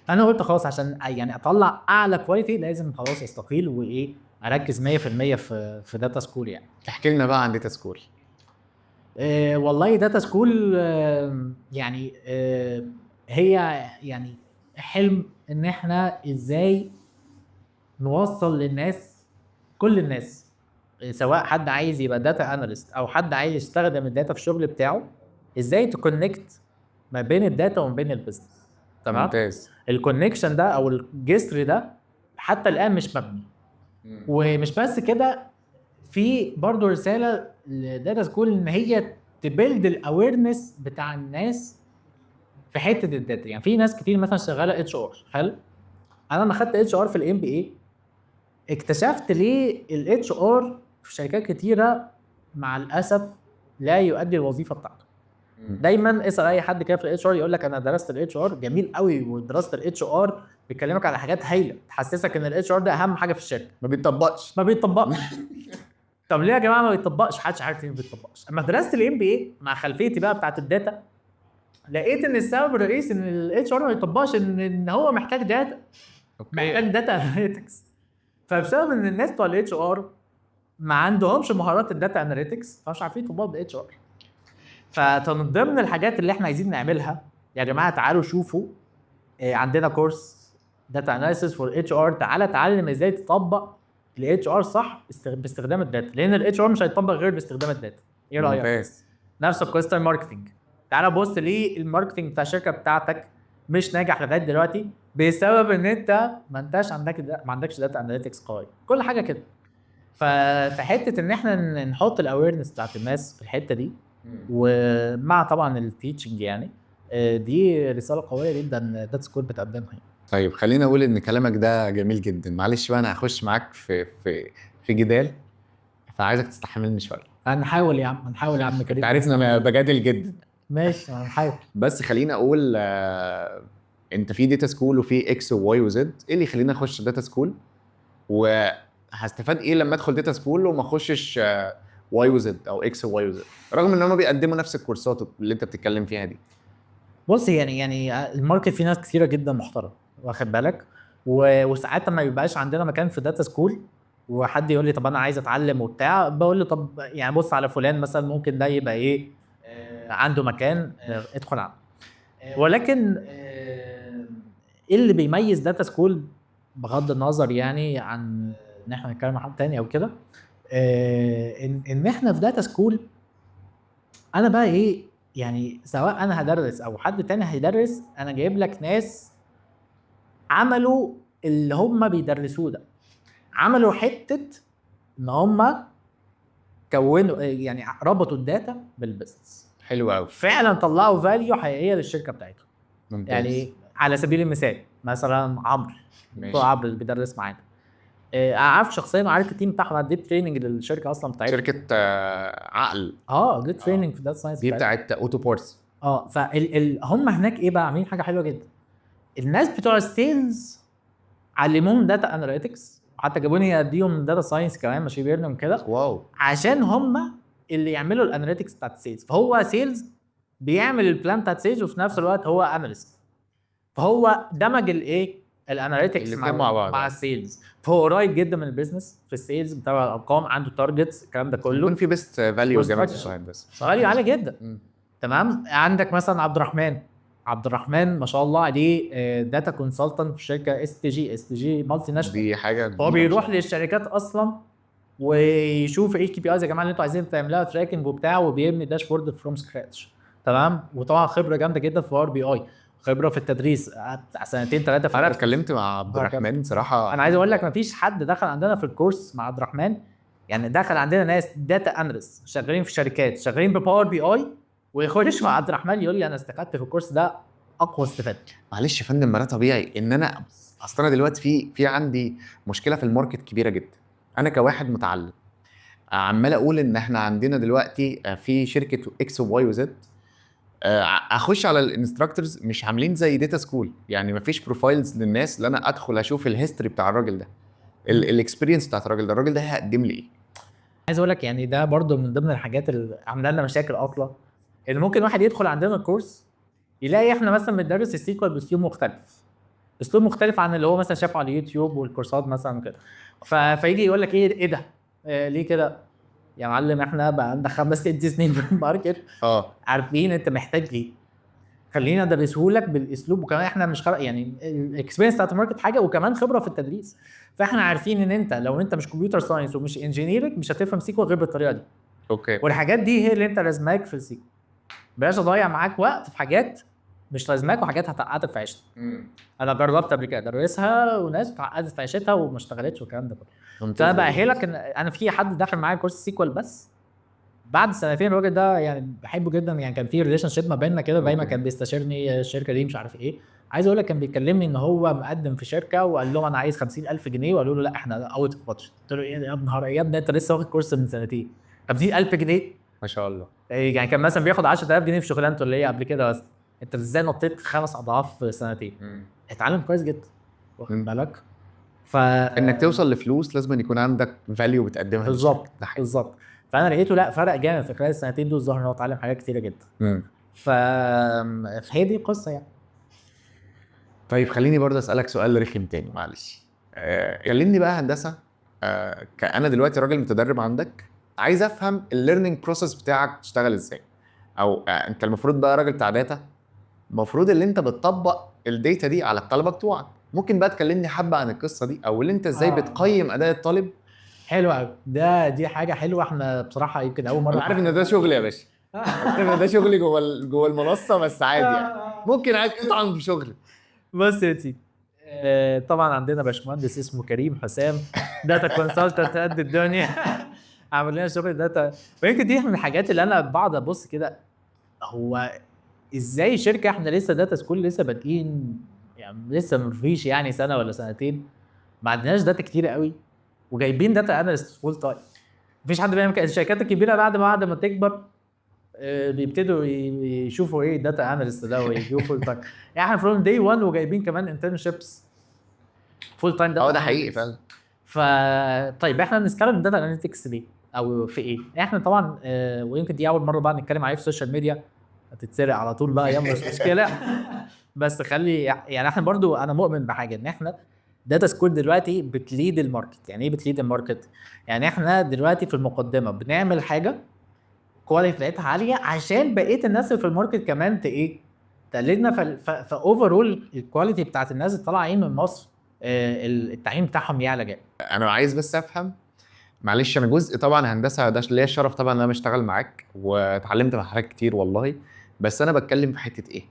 فانا قلت خلاص عشان يعني اطلع اعلى quality لازم خلاص استقيل وايه، اركز 100% في داتا سكول يعني. احكي لنا بقى عن داتا سكول. والله داتا سكول، يعني هي يعني حلم ان احنا ازاي نوصل للناس، كل الناس، سواء حد عايز يبقى data analyst او حد عايز يستخدم ال data في الشغل بتاعه، ازاي ت connect ما بين ال data وما بين ال business. تمام؟ ممتاز. ال connection ده او الجسر ده حتى الان مش مبني. ومش بس كده، في برضو رسالة لداتا سكول ان هي ت build ال awareness بتاع الناس في حتة ال data. يعني في ناس كتير مثلا شغالة HR. حلو، انا لما خدت HR في ال MBA اكتشفت ليه ال HR في شركات كتيرة مع الاسف لا يؤدي الوظيفة بتاعته. دايما اسال اي حد كده في ال HR يقول لك انا درست ال HR جميل قوي، ودراسة ال HR بيكلمك على حاجات هايلة تحسسك ان ال HR ده اهم حاجة في الشركة. ما بيتطبقش. ما بيتطبقش. طب ليه يا جماعة ما بيتطبقش؟ محدش عارف ليه ما بيتطبقش. اما درست ال MBA مع خلفيتي بقى بتاعت ال data، لقيت ان السبب الرئيسي ان ال HR ما بيطبقش ان هو محتاج data. محتاج data analytics. فبسبب ان الناس بتوع ال HR ما عندهمش مهارات ال data analytics، فمش عارفين يطبقوا بال HR. فمن ضمن الحاجات اللي احنا عايزين نعملها يا جماعة، تعالوا شوفوا، عندنا course data analysis for HR، تعالى اتعلم ازاي تطبق ال HR صح باستخدام ال data، لان ال HR مش هيطبق غير باستخدام ال data. ايه رايك؟ ممتاز. نفس القصة ال marketing، تعالى بص ليه ال marketing بتاع الشركة بتاعتك مش ناجح لغاية دلوقتي، بسبب ان انت ما انتش عندك ما عندكش data analytics قوي. كل حاجة كده. ففي حتة ان احنا نحط ال awareness بتاعت الناس في الحتة دي، ومع طبعا ال teaching يعني، دي رسالة قوية جدا داتا سكول بتقدمها يعني. طيب خلينا اقول ان كلامك ده جميل جدا. معلش بقى انا هخش معاك في جدال، فعايزك تستحملني شوية. هنحاول يا عم، هنحاول يا عم كريم. انت عارف ان انا بجادل جدا. ماشي هنحاول. بس خلينا اقول، انت في داتا سكول وفي اكس وواي وزد، ايه اللي يخليني اخش داتا سكول؟ وهستفاد ايه لما ادخل داتا سكول وما اخشش واي وزد او اكس وواي وزد، رغم ان هم بيقدموا نفس الكورسات اللي انت بتتكلم فيها دي؟ بص يعني ال market فيه ناس كثيرة جدا محترمه، واخد بالك؟ وساعات ما بيبقاش عندنا مكان في داتا سكول، وحد يقول لي طب انا عايز اتعلم وبتاع، بقول له طب بص على فلان مثلا، ممكن ده يبقى ايه، عنده مكان، ادخل عنده. ولكن ايه اللي بيميز داتا سكول بغض النظر عن ان احنا نتكلم مع حد تاني او كده، ان احنا في داتا سكول انا بقى ايه، سواء انا هدرس او حد تاني هيدرس، انا جايب لك ناس عملوا اللي هم بيدرسوه ده. عملوا حتة ان هم كونوا، يعني ربطوا ال data بال business. حلو قوي. فعلا طلعوا value حقيقية للشركة بتاعتهم. ممتاز. يعني على سبيل المثال مثلا عمرو، دكتور عمرو اللي بيدرس معانا، عارف شخصيا وعارف ال team بتاعهم، اديت training للشركة اصلا بتاعتهم. شركة عقل. اديت training في data science. دي بتاعت auto parts. فال ال هم هناك ايه بقى، عاملين حاجة حلوة جدا. الناس بتوع ال sales علموهم data analytics، وحتى جابوني اديهم data science كمان، machine learning كده. wow. عشان هم اللي يعملوا ال analytics بتاعت ال sales. فهو sales بيعمل ال plan بتاعت sales، وفي نفس الوقت هو analyst، فهو دمج الايه، ال analytics الاتنين مع بعض. مع ال sales. فهو قريب جدا من ال business في ال sales، بتابع الارقام، عنده targets، الكلام ده كله. يكون في best value جامد structure. بس value عالي جدا. تمام. عندك مثلا عبد الرحمن، عبد الرحمن ما شاء الله عليه data consultant في شركة اس تي جي، اس تي جي مالتي ناشونال. دي حاجة هو بيروح للشركات اصلا ويشوف ايه ال KPIs يا جماعة اللي انتوا عايزين تعملوها tracking وبتاع، وبيبني dashboard from scratch. تمام. وطبعا خبره جامدة جدا في Power BI، خبره في التدريس، قعدت سنتين ثلاثة في انا اتكلمت مع عبد وهكذا. الرحمن صراحة. انا عايز اقول لك مفيش حد دخل عندنا في الكورس مع عبد الرحمن، يعني دخل عندنا ناس data analyst شغالين في شركات، شغالين ب Power BI، ويخش مع عبد الرحمن يقول لي انا استفدت في الكورس ده اقوى استفاده. معلش يا فندم، ما ده طبيعي ان انا اصل انا دلوقتي في عندي مشكلة في ال market كبيرة جدا. انا كواحد متعلم عمال اقول ان احنا عندنا دلوقتي في شركة X و Y و Z، اخش على ال instructors مش عاملين زي Data School، يعني مفيش profiles للناس اللي انا ادخل اشوف ال history بتاع الراجل ده، ال experience بتاعت الراجل ده، الراجل ده هيقدم لي ايه. عايز اقول لك يعني ده برضو من ضمن الحاجات اللي عامله لنا مشاكل اصلا، ان ممكن واحد يدخل عندنا الكورس يلاقي احنا مثلا بندرس ال SQL باسلوب مختلف، اسلوب مختلف عن اللي هو مثلا شافه على اليوتيوب والكورسات مثلا كده. فيجي يقول لك ايه ده؟ ليه كده؟ يا معلم احنا بقى عندنا 5 6 سنين في ال market، عارفين انت محتاج ايه، خلينا ندرسه لك بالاسلوب. وكمان احنا مش يعني ال experience بتاعت ال market حاجه، وكمان خبره في التدريس، فاحنا عارفين ان انت لو انت مش computer science ومش engineering مش هتفهم SQL غير بالطريقة دي. والحاجات دي هي اللي انت لازماك في ال SQL. بلاش اضيع معاك وقت في حاجات مش لازماك وحاجات هتعقدك في عيشتك. انا جربت قبل كده ادرسها وناس اتعقدت في عيشتها وما اشتغلتش والكلام ده كله. فانا بأهلك ان انا في حد دخل معايا كورس SQL، بس بعد سنتين الراجل ده يعني بحبه جدا، يعني كان في relationship ما بيننا كده، دايما كان بيستشيرني الشركة دي مش عارف ايه. عايز اقول لك كان بيكلمني ان هو مقدم في شركة وقال لهم انا عايز 50000 جنيه، وقالوا له لا احنا out of budget. قلت له ايه يا نهار يا ابني، انت لسه واخد كورس من سنتين، 50000 جنيه؟ ما شاء الله. يعني كان مثلا بياخد 10000 جنيه في شغلانته اللي هي قبل كده، بس انت ازاي نطيت 5 اضعاف في سنتين؟ اتعلم كويس جدا، واخد بالك؟ ف انك توصل لفلوس لازم يكون عندك value بتقدمها. ده حقيقي. بالظبط. فانا لقيته لا فرق جامد في خلال السنتين دول، الظاهر ان هو اتعلم حاجات كتيرة جدا. فهي دي القصة يعني. طيب خليني برضه اسالك سؤال رخم تاني معلش. كلمني بقى هندسة، كأنا دلوقتي راجل متدرب عندك، عايز افهم ال learning process بتاعك بتشتغل ازاي، او انت المفروض بقى راجل بتاع data، المفروض اللي انت بتطبق ال data دي على الطلبة بتوعك. ممكن بقى تكلمني حبه عن القصة دي، او اللي انت ازاي بتقيم اداء الطالب؟ حلو قوي، دي حاجة حلوة. احنا بصراحة يمكن اول مرة انا عارف ان ده شغل يا باشا، عارف ان ده شغلي جوه المنصة، بس عادي يعني ممكن عادي تطعن في شغلي. بص يا سيدي، طبعا عندنا باشمهندس اسمه كريم حسام، data consultant قد الدنيا، عمل لنا شغل data. ويمكن دي من الحاجات اللي انا بقعد ابص كده، هو ازاي شركة احنا لسه Data School لسه بادئين، يعني لسه ما فيش يعني سنة ولا سنتين، ما عندناش data كتير قوي، وجايبين data analyst full time. مفيش حد بيعمل كده. الشركات الكبيرة بعد ما تكبر، بيبتدوا يشوفوا ايه data analyst ده ويجيبوا full time. يعني احنا from day 1 وجايبين كمان internships full time data. ده حقيقي فعلا. ف طيب احنا بنستخدم data analytics ليه؟ او في ايه؟ احنا طبعا ويمكن دي اول مرة بقى نتكلم عليه في ال social media، هتتسرق على طول بقى، يلا مش مشكلة. بس خلي يعني احنا برضو انا مؤمن بحاجة، ان احنا Data School دلوقتي بت lead ال market. يعني ايه بت lead ال market؟ يعني احنا دلوقتي في المقدمة بنعمل حاجة quality بتاعتها عالية عشان بقية الناس اللي في ال market كمان ايه تقلدنا. ف overall ال quality بتاعت الناس اللي طالعين من مصر، التعليم بتاعهم يعلى جامد. انا عايز بس افهم معلش، انا جزء طبعا هندسة ده ليا الشرف طبعا ان انا بشتغل معاك واتعلمت مع حضرتك كتير والله، بس انا بتكلم في حتة ايه،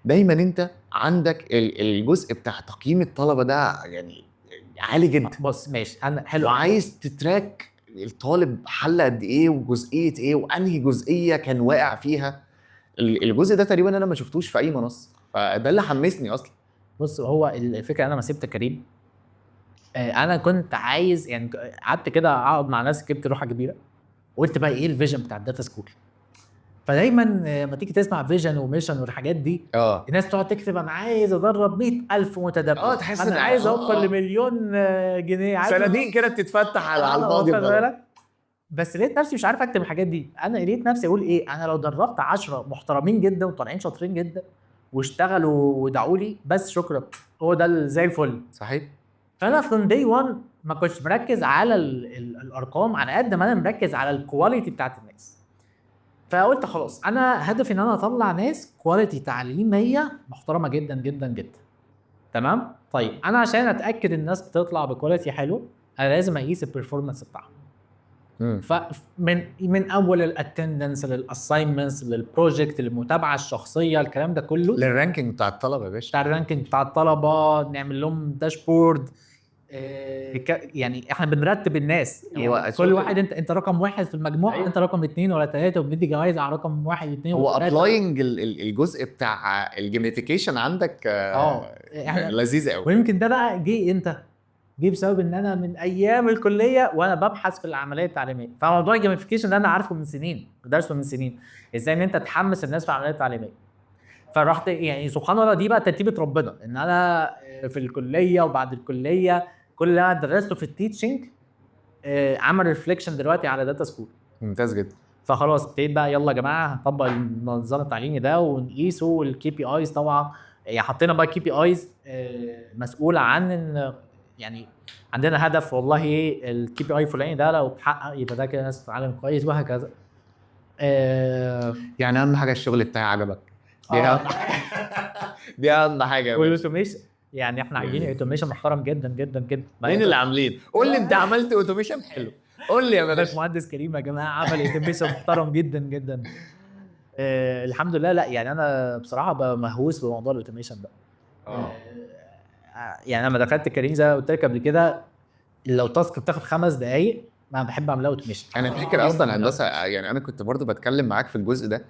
دايما انت عندك الجزء بتاع تقييم الطلبة ده، يعني عالي جدا. بص ماشي، انا حلو. وعايز ت track الطالب حل قد ايه وجزئيه ايه وانهي جزئية كان واقع فيها. الجزء ده تقريبا انا ما شفتوش في اي منصه، فده اللي حمسني اصلا. بص، هو الفكرة انا ما سبت كريم، انا كنت عايز يعني قعدت كده اقعد مع ناس جبت روحه كبيره، وقلت بقى ايه ال vision بتاع ال Data School. فدايما لما تيجي تسمع vision و mission والحاجات دي، الناس تقعد تكتب انا عايز ادرب 100,000 متدرب، تحس انا إن عايز اوفر لمليون جنيه، عايز صناديق كده بتتفتح على الفاضي واخد وخلاص. بالك؟ بس لقيت نفسي مش عارف اكتب الحاجات دي. انا لقيت نفسي اقول ايه، انا لو دربت 10 محترمين جدا وطالعين شاطرين جدا واشتغلوا ودعوا لي بس شكرا، هو ده زي الفل. فانا from day 1 ما كنتش مركز على الارقام على قد ما انا مركز على ال quality بتاعت الناس. فقلت خلاص انا هدفي ان انا اطلع ناس quality تعليمية محترمه جدا جدا جدا. تمام؟ طيب انا عشان اتاكد الناس بتطلع ب quality حلو، انا لازم اقيس ال performance بتاعهم. فمن اول ال attendance لل assignments لل project للمتابعة الشخصية، الكلام ده كله، لل ranking بتاع الطلبة يا باشا، بتاع ال ranking بتاع الطلبة، نعمل لهم dashboard. يعني احنا بنرتب الناس، هو يعني كل واحد انت رقم 1 في المجموعة، انت رقم 2 ولا 3، وبندي جوائز على رقم 1 2 هو وتلاتة. applying الجزء بتاع ال gamification عندك، احنا لذيذ قوي. ويمكن ده بقى جه امتى؟ جه بسبب ان انا من ايام الكلية وانا ببحث في العملية التعليمية، فموضوع ال gamification ده انا عارفه من سنين، درسه من سنين، ازاي ان انت تحمس الناس في العملية التعليمية. فرحت يعني سبحان الله دي بقى ترتيبه ربنا، ان انا في الكلية وبعد الكلية كل اللي انا درسته في ال teaching، عمل reflection دلوقتي على Data School. ممتاز جدا. فخلاص ابتديت بقى يلا يا جماعة هنطبق النظام التعليمي ده ونقيسه، وال KPIs طبعا، يعني حطينا بقى KPIs مسؤولة عن ان يعني عندنا هدف، والله ال KPI فلاني ده لو اتحقق يبقى ده كده ناس بتتعلم كويس وهكذا. يعني اهم حاجة الشغل بتاعي عجبك. دي دي اهم حاجة يا باشا. وال automation، يعني احنا عاملين automation محترم جدا جدا جدا. مين اللي عاملين؟ قول لي انت عملت automation حلو، قول لي يا باشا. باشمهندس كريم يا جماعة عمل automation محترم جدا جدا. الحمد لله. لا يعني انا بصراحة بقى مهووس بموضوع ال automation ده. يعني لما دخلت كريم زي ما قلت لك قبل كده، لو task بتاخد 5 دقائق ما بحب اعملها automation. انا فاكر اصلا هندسة، يعني انا كنت برضو بتكلم معاك في الجزء ده،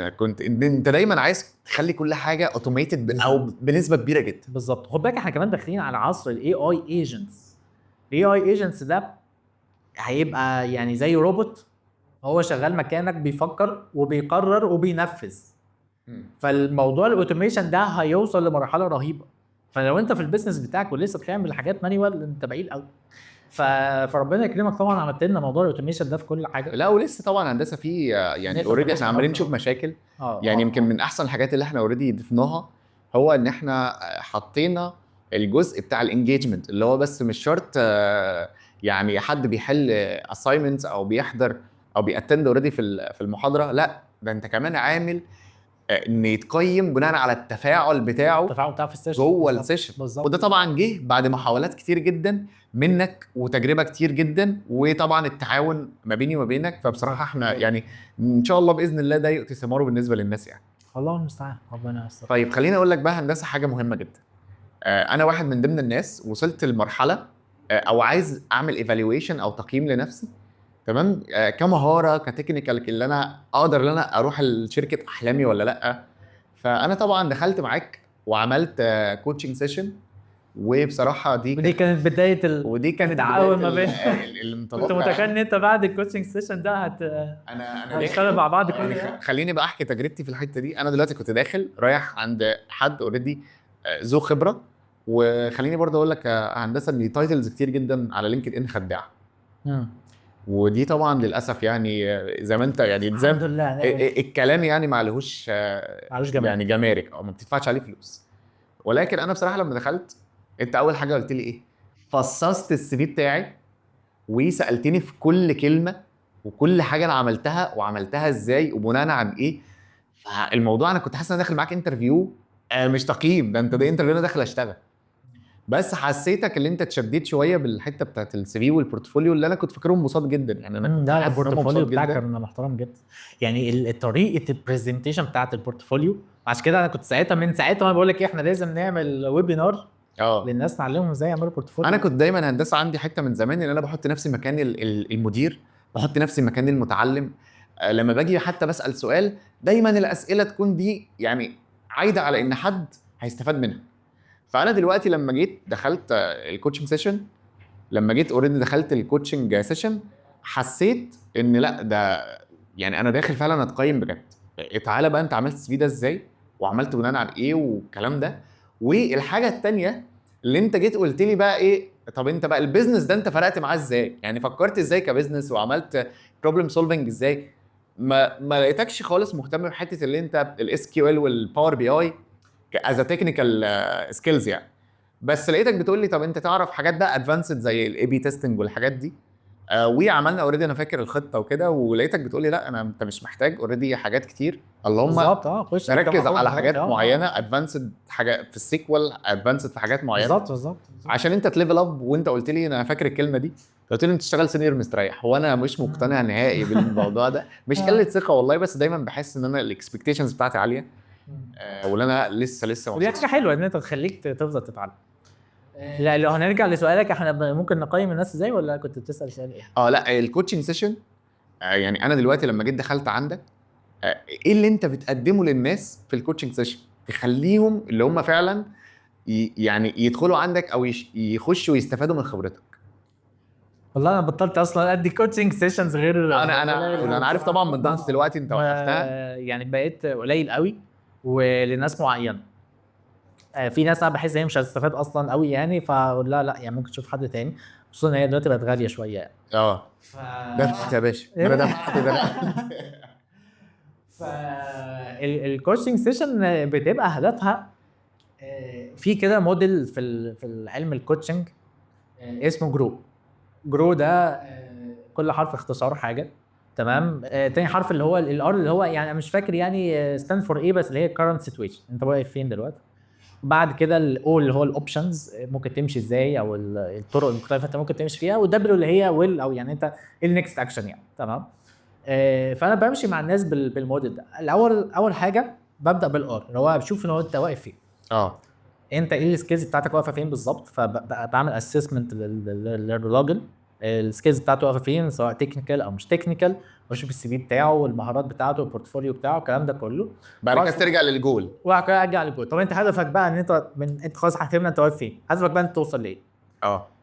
كنت انت دايما عايز تخلي كل حاجة automated او بنسبة كبيرة جدا. بالظبط. خد بالك احنا كمان داخلين على عصر ال AI agents. ال AI agents ده هيبقى يعني زي روبوت، هو شغال مكانك، بيفكر وبيقرر وبينفذ. فالموضوع ال automation ده هيوصل لمرحلة رهيبة. فلو انت في ال business بتاعك ولسه بتعمل حاجات manual انت بعيد قوي. فربنا يكرمك طبعا، عملت لنا موضوع ال automation ده في كل حاجة. لا ولسه طبعا هندسة في، يعني لسه already احنا عمالين أكتر. نشوف مشاكل. يعني يمكن من احسن الحاجات اللي احنا already ضفناها هو ان احنا حطينا الجزء بتاع ال engagement، اللي هو بس مش شرط، يعني حد بيحل assignments او بيحضر او بي attend already في المحاضرة، لا ده انت كمان عامل، ان يتقيم بناء على التفاعل بتاعه التفاعل بتاعه في ال session. جوه ال session. وده طبعا جه بعد محاولات كتير جدا منك وتجربه كتير جدا، وطبعا التعاون ما بيني وما بينك. فبصراحة احنا يعني ان شاء الله باذن الله ده يؤتي ثماره بالنسبة للناس يعني. الله المستعان، ربنا يستر. طيب خليني اقول لك بقى هندسة حاجة مهمة جدا. انا واحد من ضمن الناس وصلت لمرحلة، او عايز اعمل evaluation او تقييم لنفسي، تمام، كمهاره ك technical اللي انا اقدر ان انا اروح لشركة احلامي ولا لا. فانا طبعا دخلت معاك وعملت coaching session، وبصراحة دي ودي كانت بداية ودي كانت التعاون بداية ما بين الانطلاقة. كنت متخيل ان انت بعد ال coaching session ده انا هنشتغل داخل مع بعض كل يعني ده. خليني بقى احكي تجربتي في الحتة دي. انا دلوقتي كنت داخل رايح عند حد already، ذو خبره، وخليني برضه اقول لك هندسة ان titles كتير جدا على LinkedIn خداعة. ودي طبعا للاسف يعني، زي ما انت يعني زي الحمد لله. الكلام يعني ما عليهوش، معلوش جمارك. يعني جمارك او ما بتدفعش عليه فلوس. ولكن انا بصراحة لما دخلت انت اول حاجة قلت لي ايه؟ فصصت ال CV بتاعي وسالتني في كل كلمة وكل حاجة انا عملتها وعملتها ازاي وبناء عن ايه. فالموضوع انا كنت حاسس ان انا داخل معاك interview، مش تقييم، ده انت ده interview انا داخل اشتغل. بس حسيتك اللي انت اتشديت شوية بالحتة بتاعت ال CV وال portfolio اللي انا كنت فاكرهم مصاد جدا. يعني انا كنت لا، حاسس إن هم ال portfolio مصاد بتاعك جدا. كان محترم جدا. يعني طريقه ال presentation بتاعت ال portfolio، عشان كده انا كنت ساعتها من ساعتها وانا بقول لك احنا لازم نعمل webinar. للناس، نعلمهم ازاي يعملوا portfolio. انا كنت دايما هندسة عندي حتة من زمان ان انا بحط نفسي مكان المدير، بحط نفسي مكان المتعلم. لما باجي حتى بسال سؤال، دايما الاسئلة تكون دي يعني عايدة على ان حد هيستفاد منها. فانا دلوقتي لما جيت دخلت ال coaching session، لما جيت already دخلت ال coaching session، حسيت ان لا، ده يعني انا داخل فعلا اتقيم بجد. تعالى بقى، انت عملت ال CV ده ازاي وعملته بناء على ايه والكلام ده. والحاجة الثانية اللي انت جيت قلت لي بقى ايه، طب انت بقى ال business ده انت فرقت معاه ازاي؟ يعني فكرت ازاي ك business وعملت problem solving ازاي؟ ما لقيتكش خالص مهتم بحته اللي انت ال SQL وال Power BI as technical skills يعني، بس لقيتك بتقول لي طب انت تعرف حاجات بقى advanced زي ال A/B testing والحاجات دي. وعملنا already، انا فاكر الخطة وكده، ولقيتك بتقول لي لا، انا انت مش محتاج already حاجات كتير، اللهم بالظبط، خش ركز قدام على أخوك. حاجات معينة advanced، حاجة في ال SQL advanced، في حاجات معينه. بالظبط بالظبط بالظبط. عشان انت ت level up. وانت قلت لي، انا فاكر الكلمة دي، قلت لي انت تشتغل senior مستريح، وانا مش مقتنع نهائي بالموضوع ده، مش قلة ثقة والله، بس دايما بحس ان انا ال expectations بتاعتي عاليه، وان انا لسه ما ودي وصلتش. حاجة حلوة ان انت تخليك تفضل تتعلم. لا، لو هنرجع لسؤالك، احنا ممكن نقيم الناس ازاي، ولا كنت بتسال سؤال ايه؟ اه لا، ال coaching session، يعني انا دلوقتي لما جيت دخلت عندك، ايه اللي انت بتقدمه للناس في ال coaching session تخليهم اللي هم فعلا يعني يدخلوا عندك او يخشوا ويستفادوا من خبرتك؟ والله انا بطلت اصلا ادي coaching sessions غير انا عارف طبعا من ضغط دلوقتي انت وقفتها. يعني بقيت قليل قوي ولناس معينه. في ناس انا بحس ان هي مش هتستفاد اصلا قوي يعني، فاقول لها لا، يعني ممكن تشوف حد تاني، خصوصا ان هي دلوقتي بقت غالية شوية يعني. ف دفعت يا باشا، انا دفعت ده. فال coaching session بتبقى هدفها في كده موديل في العلم ال coaching اسمه GROW. GROW ده كل حرف اختصار حاجه، تمام؟ تاني حرف اللي هو ال R، اللي هو يعني أنا مش فاكر يعني stand for ايه، بس اللي هي current situation، انت واقف فين دلوقتي. بعد كده ال O اللي هو ال options، ممكن تمشي ازاي او الطرق المختلفة انت ممكن تمشي فيها، وال W اللي هي will، او يعني انت ايه ال next action يعني، تمام؟ فانا بمشي مع الناس بالموديل ده. الاول، اول حاجة ببدا بال R، اللي هو بشوف ان هو انت واقف فين، انت ايه ال skills بتاعتك واقفة فين بالظبط. فبعمل assessment للراجل، ال skills بتاعته واقفة فين، سواء technical او مش technical، واشوف ال CV بتاعه والمهارات بتاعته وال portfolio بتاعه، الكلام ده كله. بعد كده ترجع للجول. وبعد كده ارجع للجول. طب انت هدفك بقى ان انت من انت خلاص فهمنا انت واقف فين، هدفك بقى انت توصل لايه؟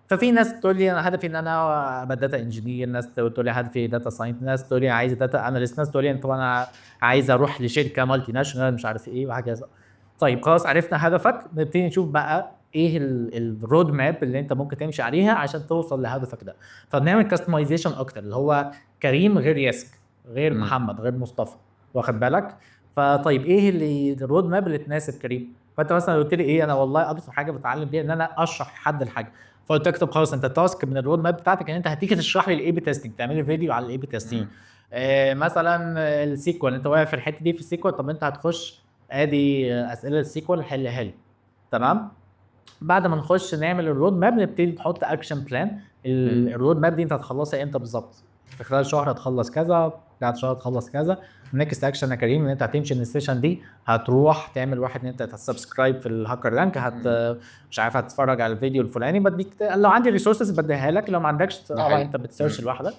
ففي ناس تقول لي انا هدفي ان انا ابقى data engineer، ناس تقول لي هدفي data science، ناس تقول لي عايز data analyst، ناس تقول لي طب انا عايز اروح لشركة multinational مش عارف ايه وهكذا. طيب خلاص، عرفنا هدفك، نبتدي نشوف بقى ايه ال road map اللي انت ممكن تمشي عليها عشان توصل لهدفك ده. فبنعمل customization اكتر، اللي هو كريم غير ياسر غير محمد غير مصطفى، واخد بالك؟ فطيب ايه اللي ال road map اللي تناسب كريم؟ فانت مثلا قلت لي ايه؟ انا والله ابسط حاجة بتعلم بيها ان انا اشرح حد الحاجه. فقلت لك طب خلاص، انت task من ال road map بتاعتك ان انت هتيجي تشرح لي ال A/B testing، تعمل لي فيديو على ال A/B testing. مثلا ال SQL، انت واقف في الحتة دي في ال SQL، طب انت هتخش ادي اسئلة ال SQL حلها لي، تمام؟ بعد ما نخش نعمل ال road map نبتدي نحط action plan. ال road map دي انت هتخلصها امتى بالظبط؟ في خلال شهر هتخلص كذا، بعد شهر هتخلص كذا. next action يا كريم ان انت هتمشي من ال session دي هتروح تعمل واحد، ان انت هت subscribe في ال HackerRank، هت مش عارف هتتفرج على الفيديو الفلاني. بديك لو عندي resources بديها لك، لو ما عندكش ده طبعا حقيقي. انت بت search لوحدك.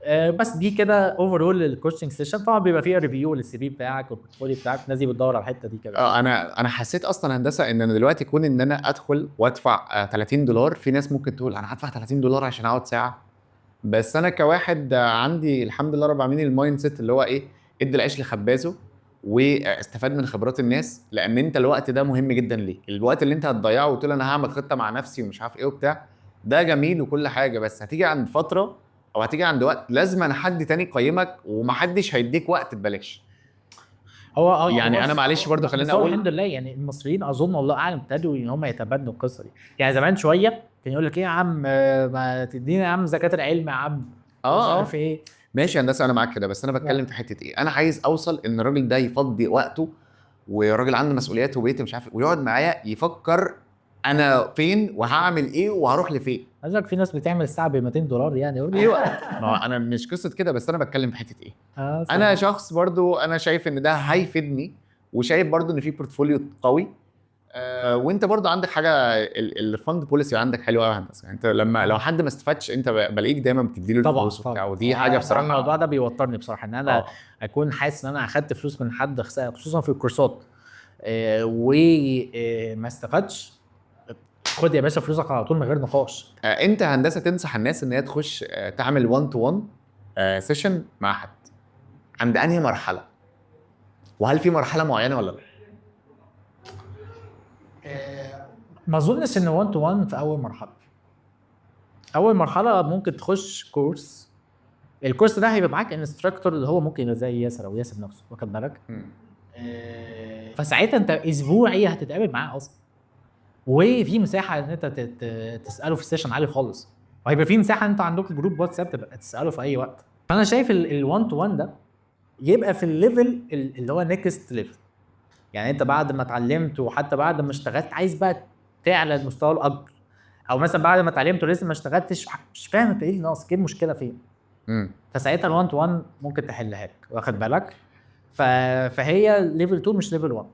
بس دي كده overall ال coaching session. طبعا بيبقى فيها review لل CV بتاعك وال portfolio بتاعك، الناس دي بتدور على الحتة دي كده. انا حسيت اصلا هندسة ان انا دلوقتي كون ان انا ادخل وادفع $30، في ناس ممكن تقول انا هدفع $30 عشان اقعد ساعه، بس انا كواحد عندي الحمد لله رب العالمين ال mindset اللي هو ايه، ادي العيش لخبازه واستفاد من خبرات الناس، لان انت الوقت ده مهم جدا ليك. الوقت اللي انت هتضيعه وتقول انا هعمل خطه مع نفسي ومش عارف ايه وبتاع، ده جميل وكل حاجه، بس هتيجي عند فترة او هتيجي عند وقت لازم أنا حد تاني يقيمك، ومحدش هيديك وقت ببلاش. هو يعني هو انا معلش برضو خليني بس هو اقول الحمد لله يعني المصريين اظن والله اعلم ابتدوا ان هم يتبنوا القصة دي. يعني زمان شوية كان يقول لك ايه يا عم، ما تدينا يا عم زكاة العلم يا عم، مش عارف ايه. ماشي يا هندسه، انا معاك كده، بس انا بتكلم في حتة ايه، انا عايز اوصل ان الراجل ده يفضي وقته، وراجل عنده مسؤوليات وبيت مش عارف إيه، ويقعد معايا يفكر انا فين وهعمل ايه وهروح لفين. عايز أقول لك في ناس بتعمل الساعة ب $200 يعني. يقول ايوه، ما هو انا مش قصة كده، بس انا بتكلم في حتة ايه، انا شخص برضو انا شايف ان ده هيفيدني، وشايف برضو ان في portfolio قوي. وانت برضو عندك حاجة، ال refund policy عندك حلوة قوي يا هندسه. يعني انت لما لو حد ما استفادش انت بلاقيك دايما بتديله الفلوس وبتاع، ودي حاجة بصراحة. الموضوع ده بيوترني بصراحه، ان انا اكون حاسس ان انا اخدت فلوس من حد، خصوصا في الكورسات، وما استفادش، خد يا باشا فلوسك على طول من غير نقاش. انت هندسة تنصح الناس ان هي تخش تعمل 1 to 1 session مع حد عند انهي مرحلة؟ وهل في مرحلة معينة ولا لا؟ ما اظنش ان 1 to 1 في اول مرحلة. اول مرحلة ممكن تخش كورس، الكورس ده هيبقى معاك instructor اللي هو ممكن يبقى زي ياسر او ياسر نفسه، واخد بالك؟ فساعتها انت اسبوعي هتتقابل معاه اصلا، وفي مساحة ان انت تساله في ال session عالي خالص، وهيبقى في مساحة انت عندك group واتساب تبقى تساله في اي وقت. فانا شايف ال 1 to 1 ده يبقى في ال level اللي هو next level. يعني انت بعد ما اتعلمت وحتى بعد ما اشتغلت عايز بقى تعلى المستوى الاكبر، او مثلا بعد ما اتعلمت ولسه ما اشتغلتش مش فاهم انت ايه اللي ناقص، ايه المشكلة فين؟ فساعتها ال 1 to 1 ممكن تحلها لك، واخد بالك؟ فهي level 2 مش level 1.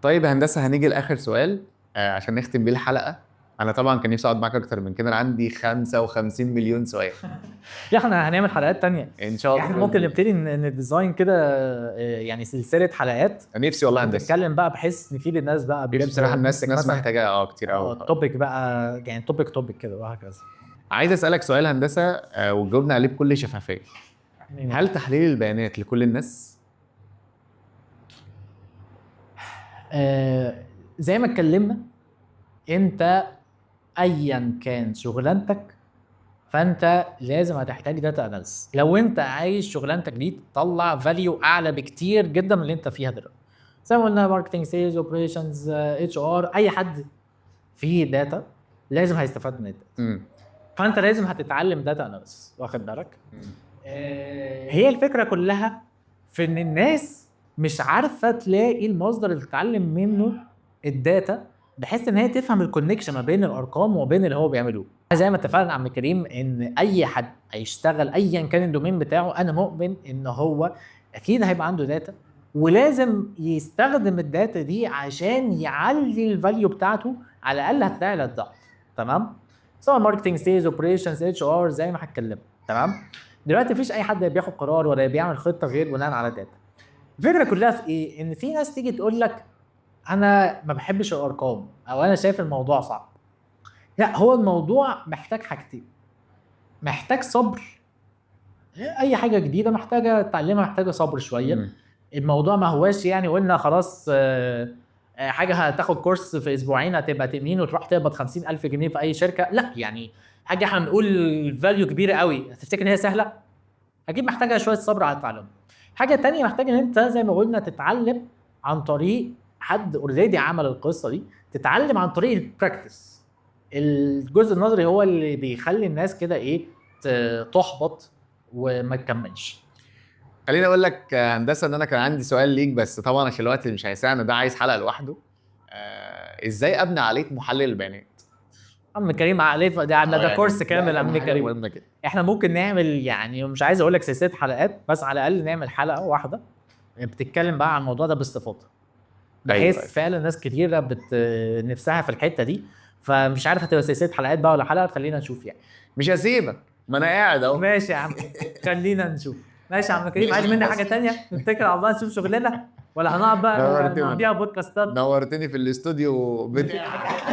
طيب يا هندسة هنيجي لاخر سؤال عشان نختم بيه الحلقة. انا طبعا كان نفسي اقعد معاك اكتر من كده، انا عندي 55 مليون سؤال. يا احنا هنعمل حلقات تانية ان شاء الله. احنا ممكن نبتدي ن design كده، يعني سلسلة حلقات. نفسي والله هندسة نتكلم بقى بحيث نفيد الناس بقى نفسي بصراحة. الناس محتاجه كتير قوي. topic بقى، يعني topic topic كده وهكذا. عايز اسالك سؤال هندسة، وتجاوبنا عليه بكل شفافية. هل تحليل البيانات لكل الناس؟ زي ما اتكلمنا، انت ايا كان شغلانتك فانت لازم هتحتاج data analysis. لو انت عايز شغلانتك دي تطلع value اعلى بكتير جدا من اللي انت فيها دلوقتي، زي ما قلنا marketing، sales، operations، HR، اي حد فيه data لازم هيستفاد من ال data. فانت لازم هتتعلم data analysis، واخد بالك؟ هي الفكرة كلها في ان الناس مش عارفه تلاقي المصدر اللي تتعلم منه ال data، بحيث ان هي تفهم ال connection ما بين الارقام وما بين اللي هو بيعملوه. زي ما اتفقنا عم كريم ان اي حد هيشتغل ايا كان ال domain بتاعه، انا مؤمن ان هو اكيد هيبقى عنده data، ولازم يستخدم ال data دي عشان يعلي ال value بتاعته، على الاقل هتعلى الضعف. تمام؟ سواء marketing، sales، operations، HR، زي ما هتكلم. تمام؟ دلوقتي مفيش اي حد بياخد قرار ولا بيعمل خطه غير بناء على data. الفكرة كلها في ايه؟ ان في ناس تيجي تقول لك انا ما بحبش الارقام، او انا شايف الموضوع صعب. لا، هو الموضوع محتاج حاجتين، محتاج صبر. اي حاجة جديدة محتاجه تتعلمها محتاجه صبر شوية. الموضوع ما هواش يعني قلنا خلاص حاجة هتاخد كورس في اسبوعين هتبقى تأمين وتروح تقبض 50,000 جنيه في اي شركة. لا، يعني حاجة احنا بنقول value كبيرة قوي هتفتكر ان هي سهلة، اكيد محتاجه شوية صبر على التعلم. حاجة تانية محتاج ان انت زي ما قلنا تتعلم عن طريق حد already عمل القصة دي، تتعلم عن طريق ال practice. الجزء النظري هو اللي بيخلي الناس كده ايه تحبط وما تكملش. خليني اقول لك هندسة ان انا كان عندي سؤال ليك، بس طبعا عشان الوقت مش هيسعنا، ده عايز حلقة لوحده. ازاي ابني عقلية محلل البيانات؟ عم كريم عقلية ده ده كورس كامل. عم كريم احنا ممكن نعمل، يعني مش عايز اقول لك سلسلة حلقات، بس على الاقل نعمل حلقة واحدة بتتكلم بقى عن الموضوع ده باستفاضة، بحيث أيوة. فعلا ناس كتيرة نفسها في الحتة دي، فمش عارف هتبقى سلسلة حلقات بقى ولا حلقة، خلينا نشوف يعني. مش هسيبك، ما انا قاعد اهو. ماشي يا عم، خلينا نشوف. ماشي يا عم كريم، عايز مني حاجة تانية؟ نتكل على الله نشوف شغلنا، ولا هنقعد بقى نقضيها بودكاستات؟ نورتني في الاستوديو بتاعك.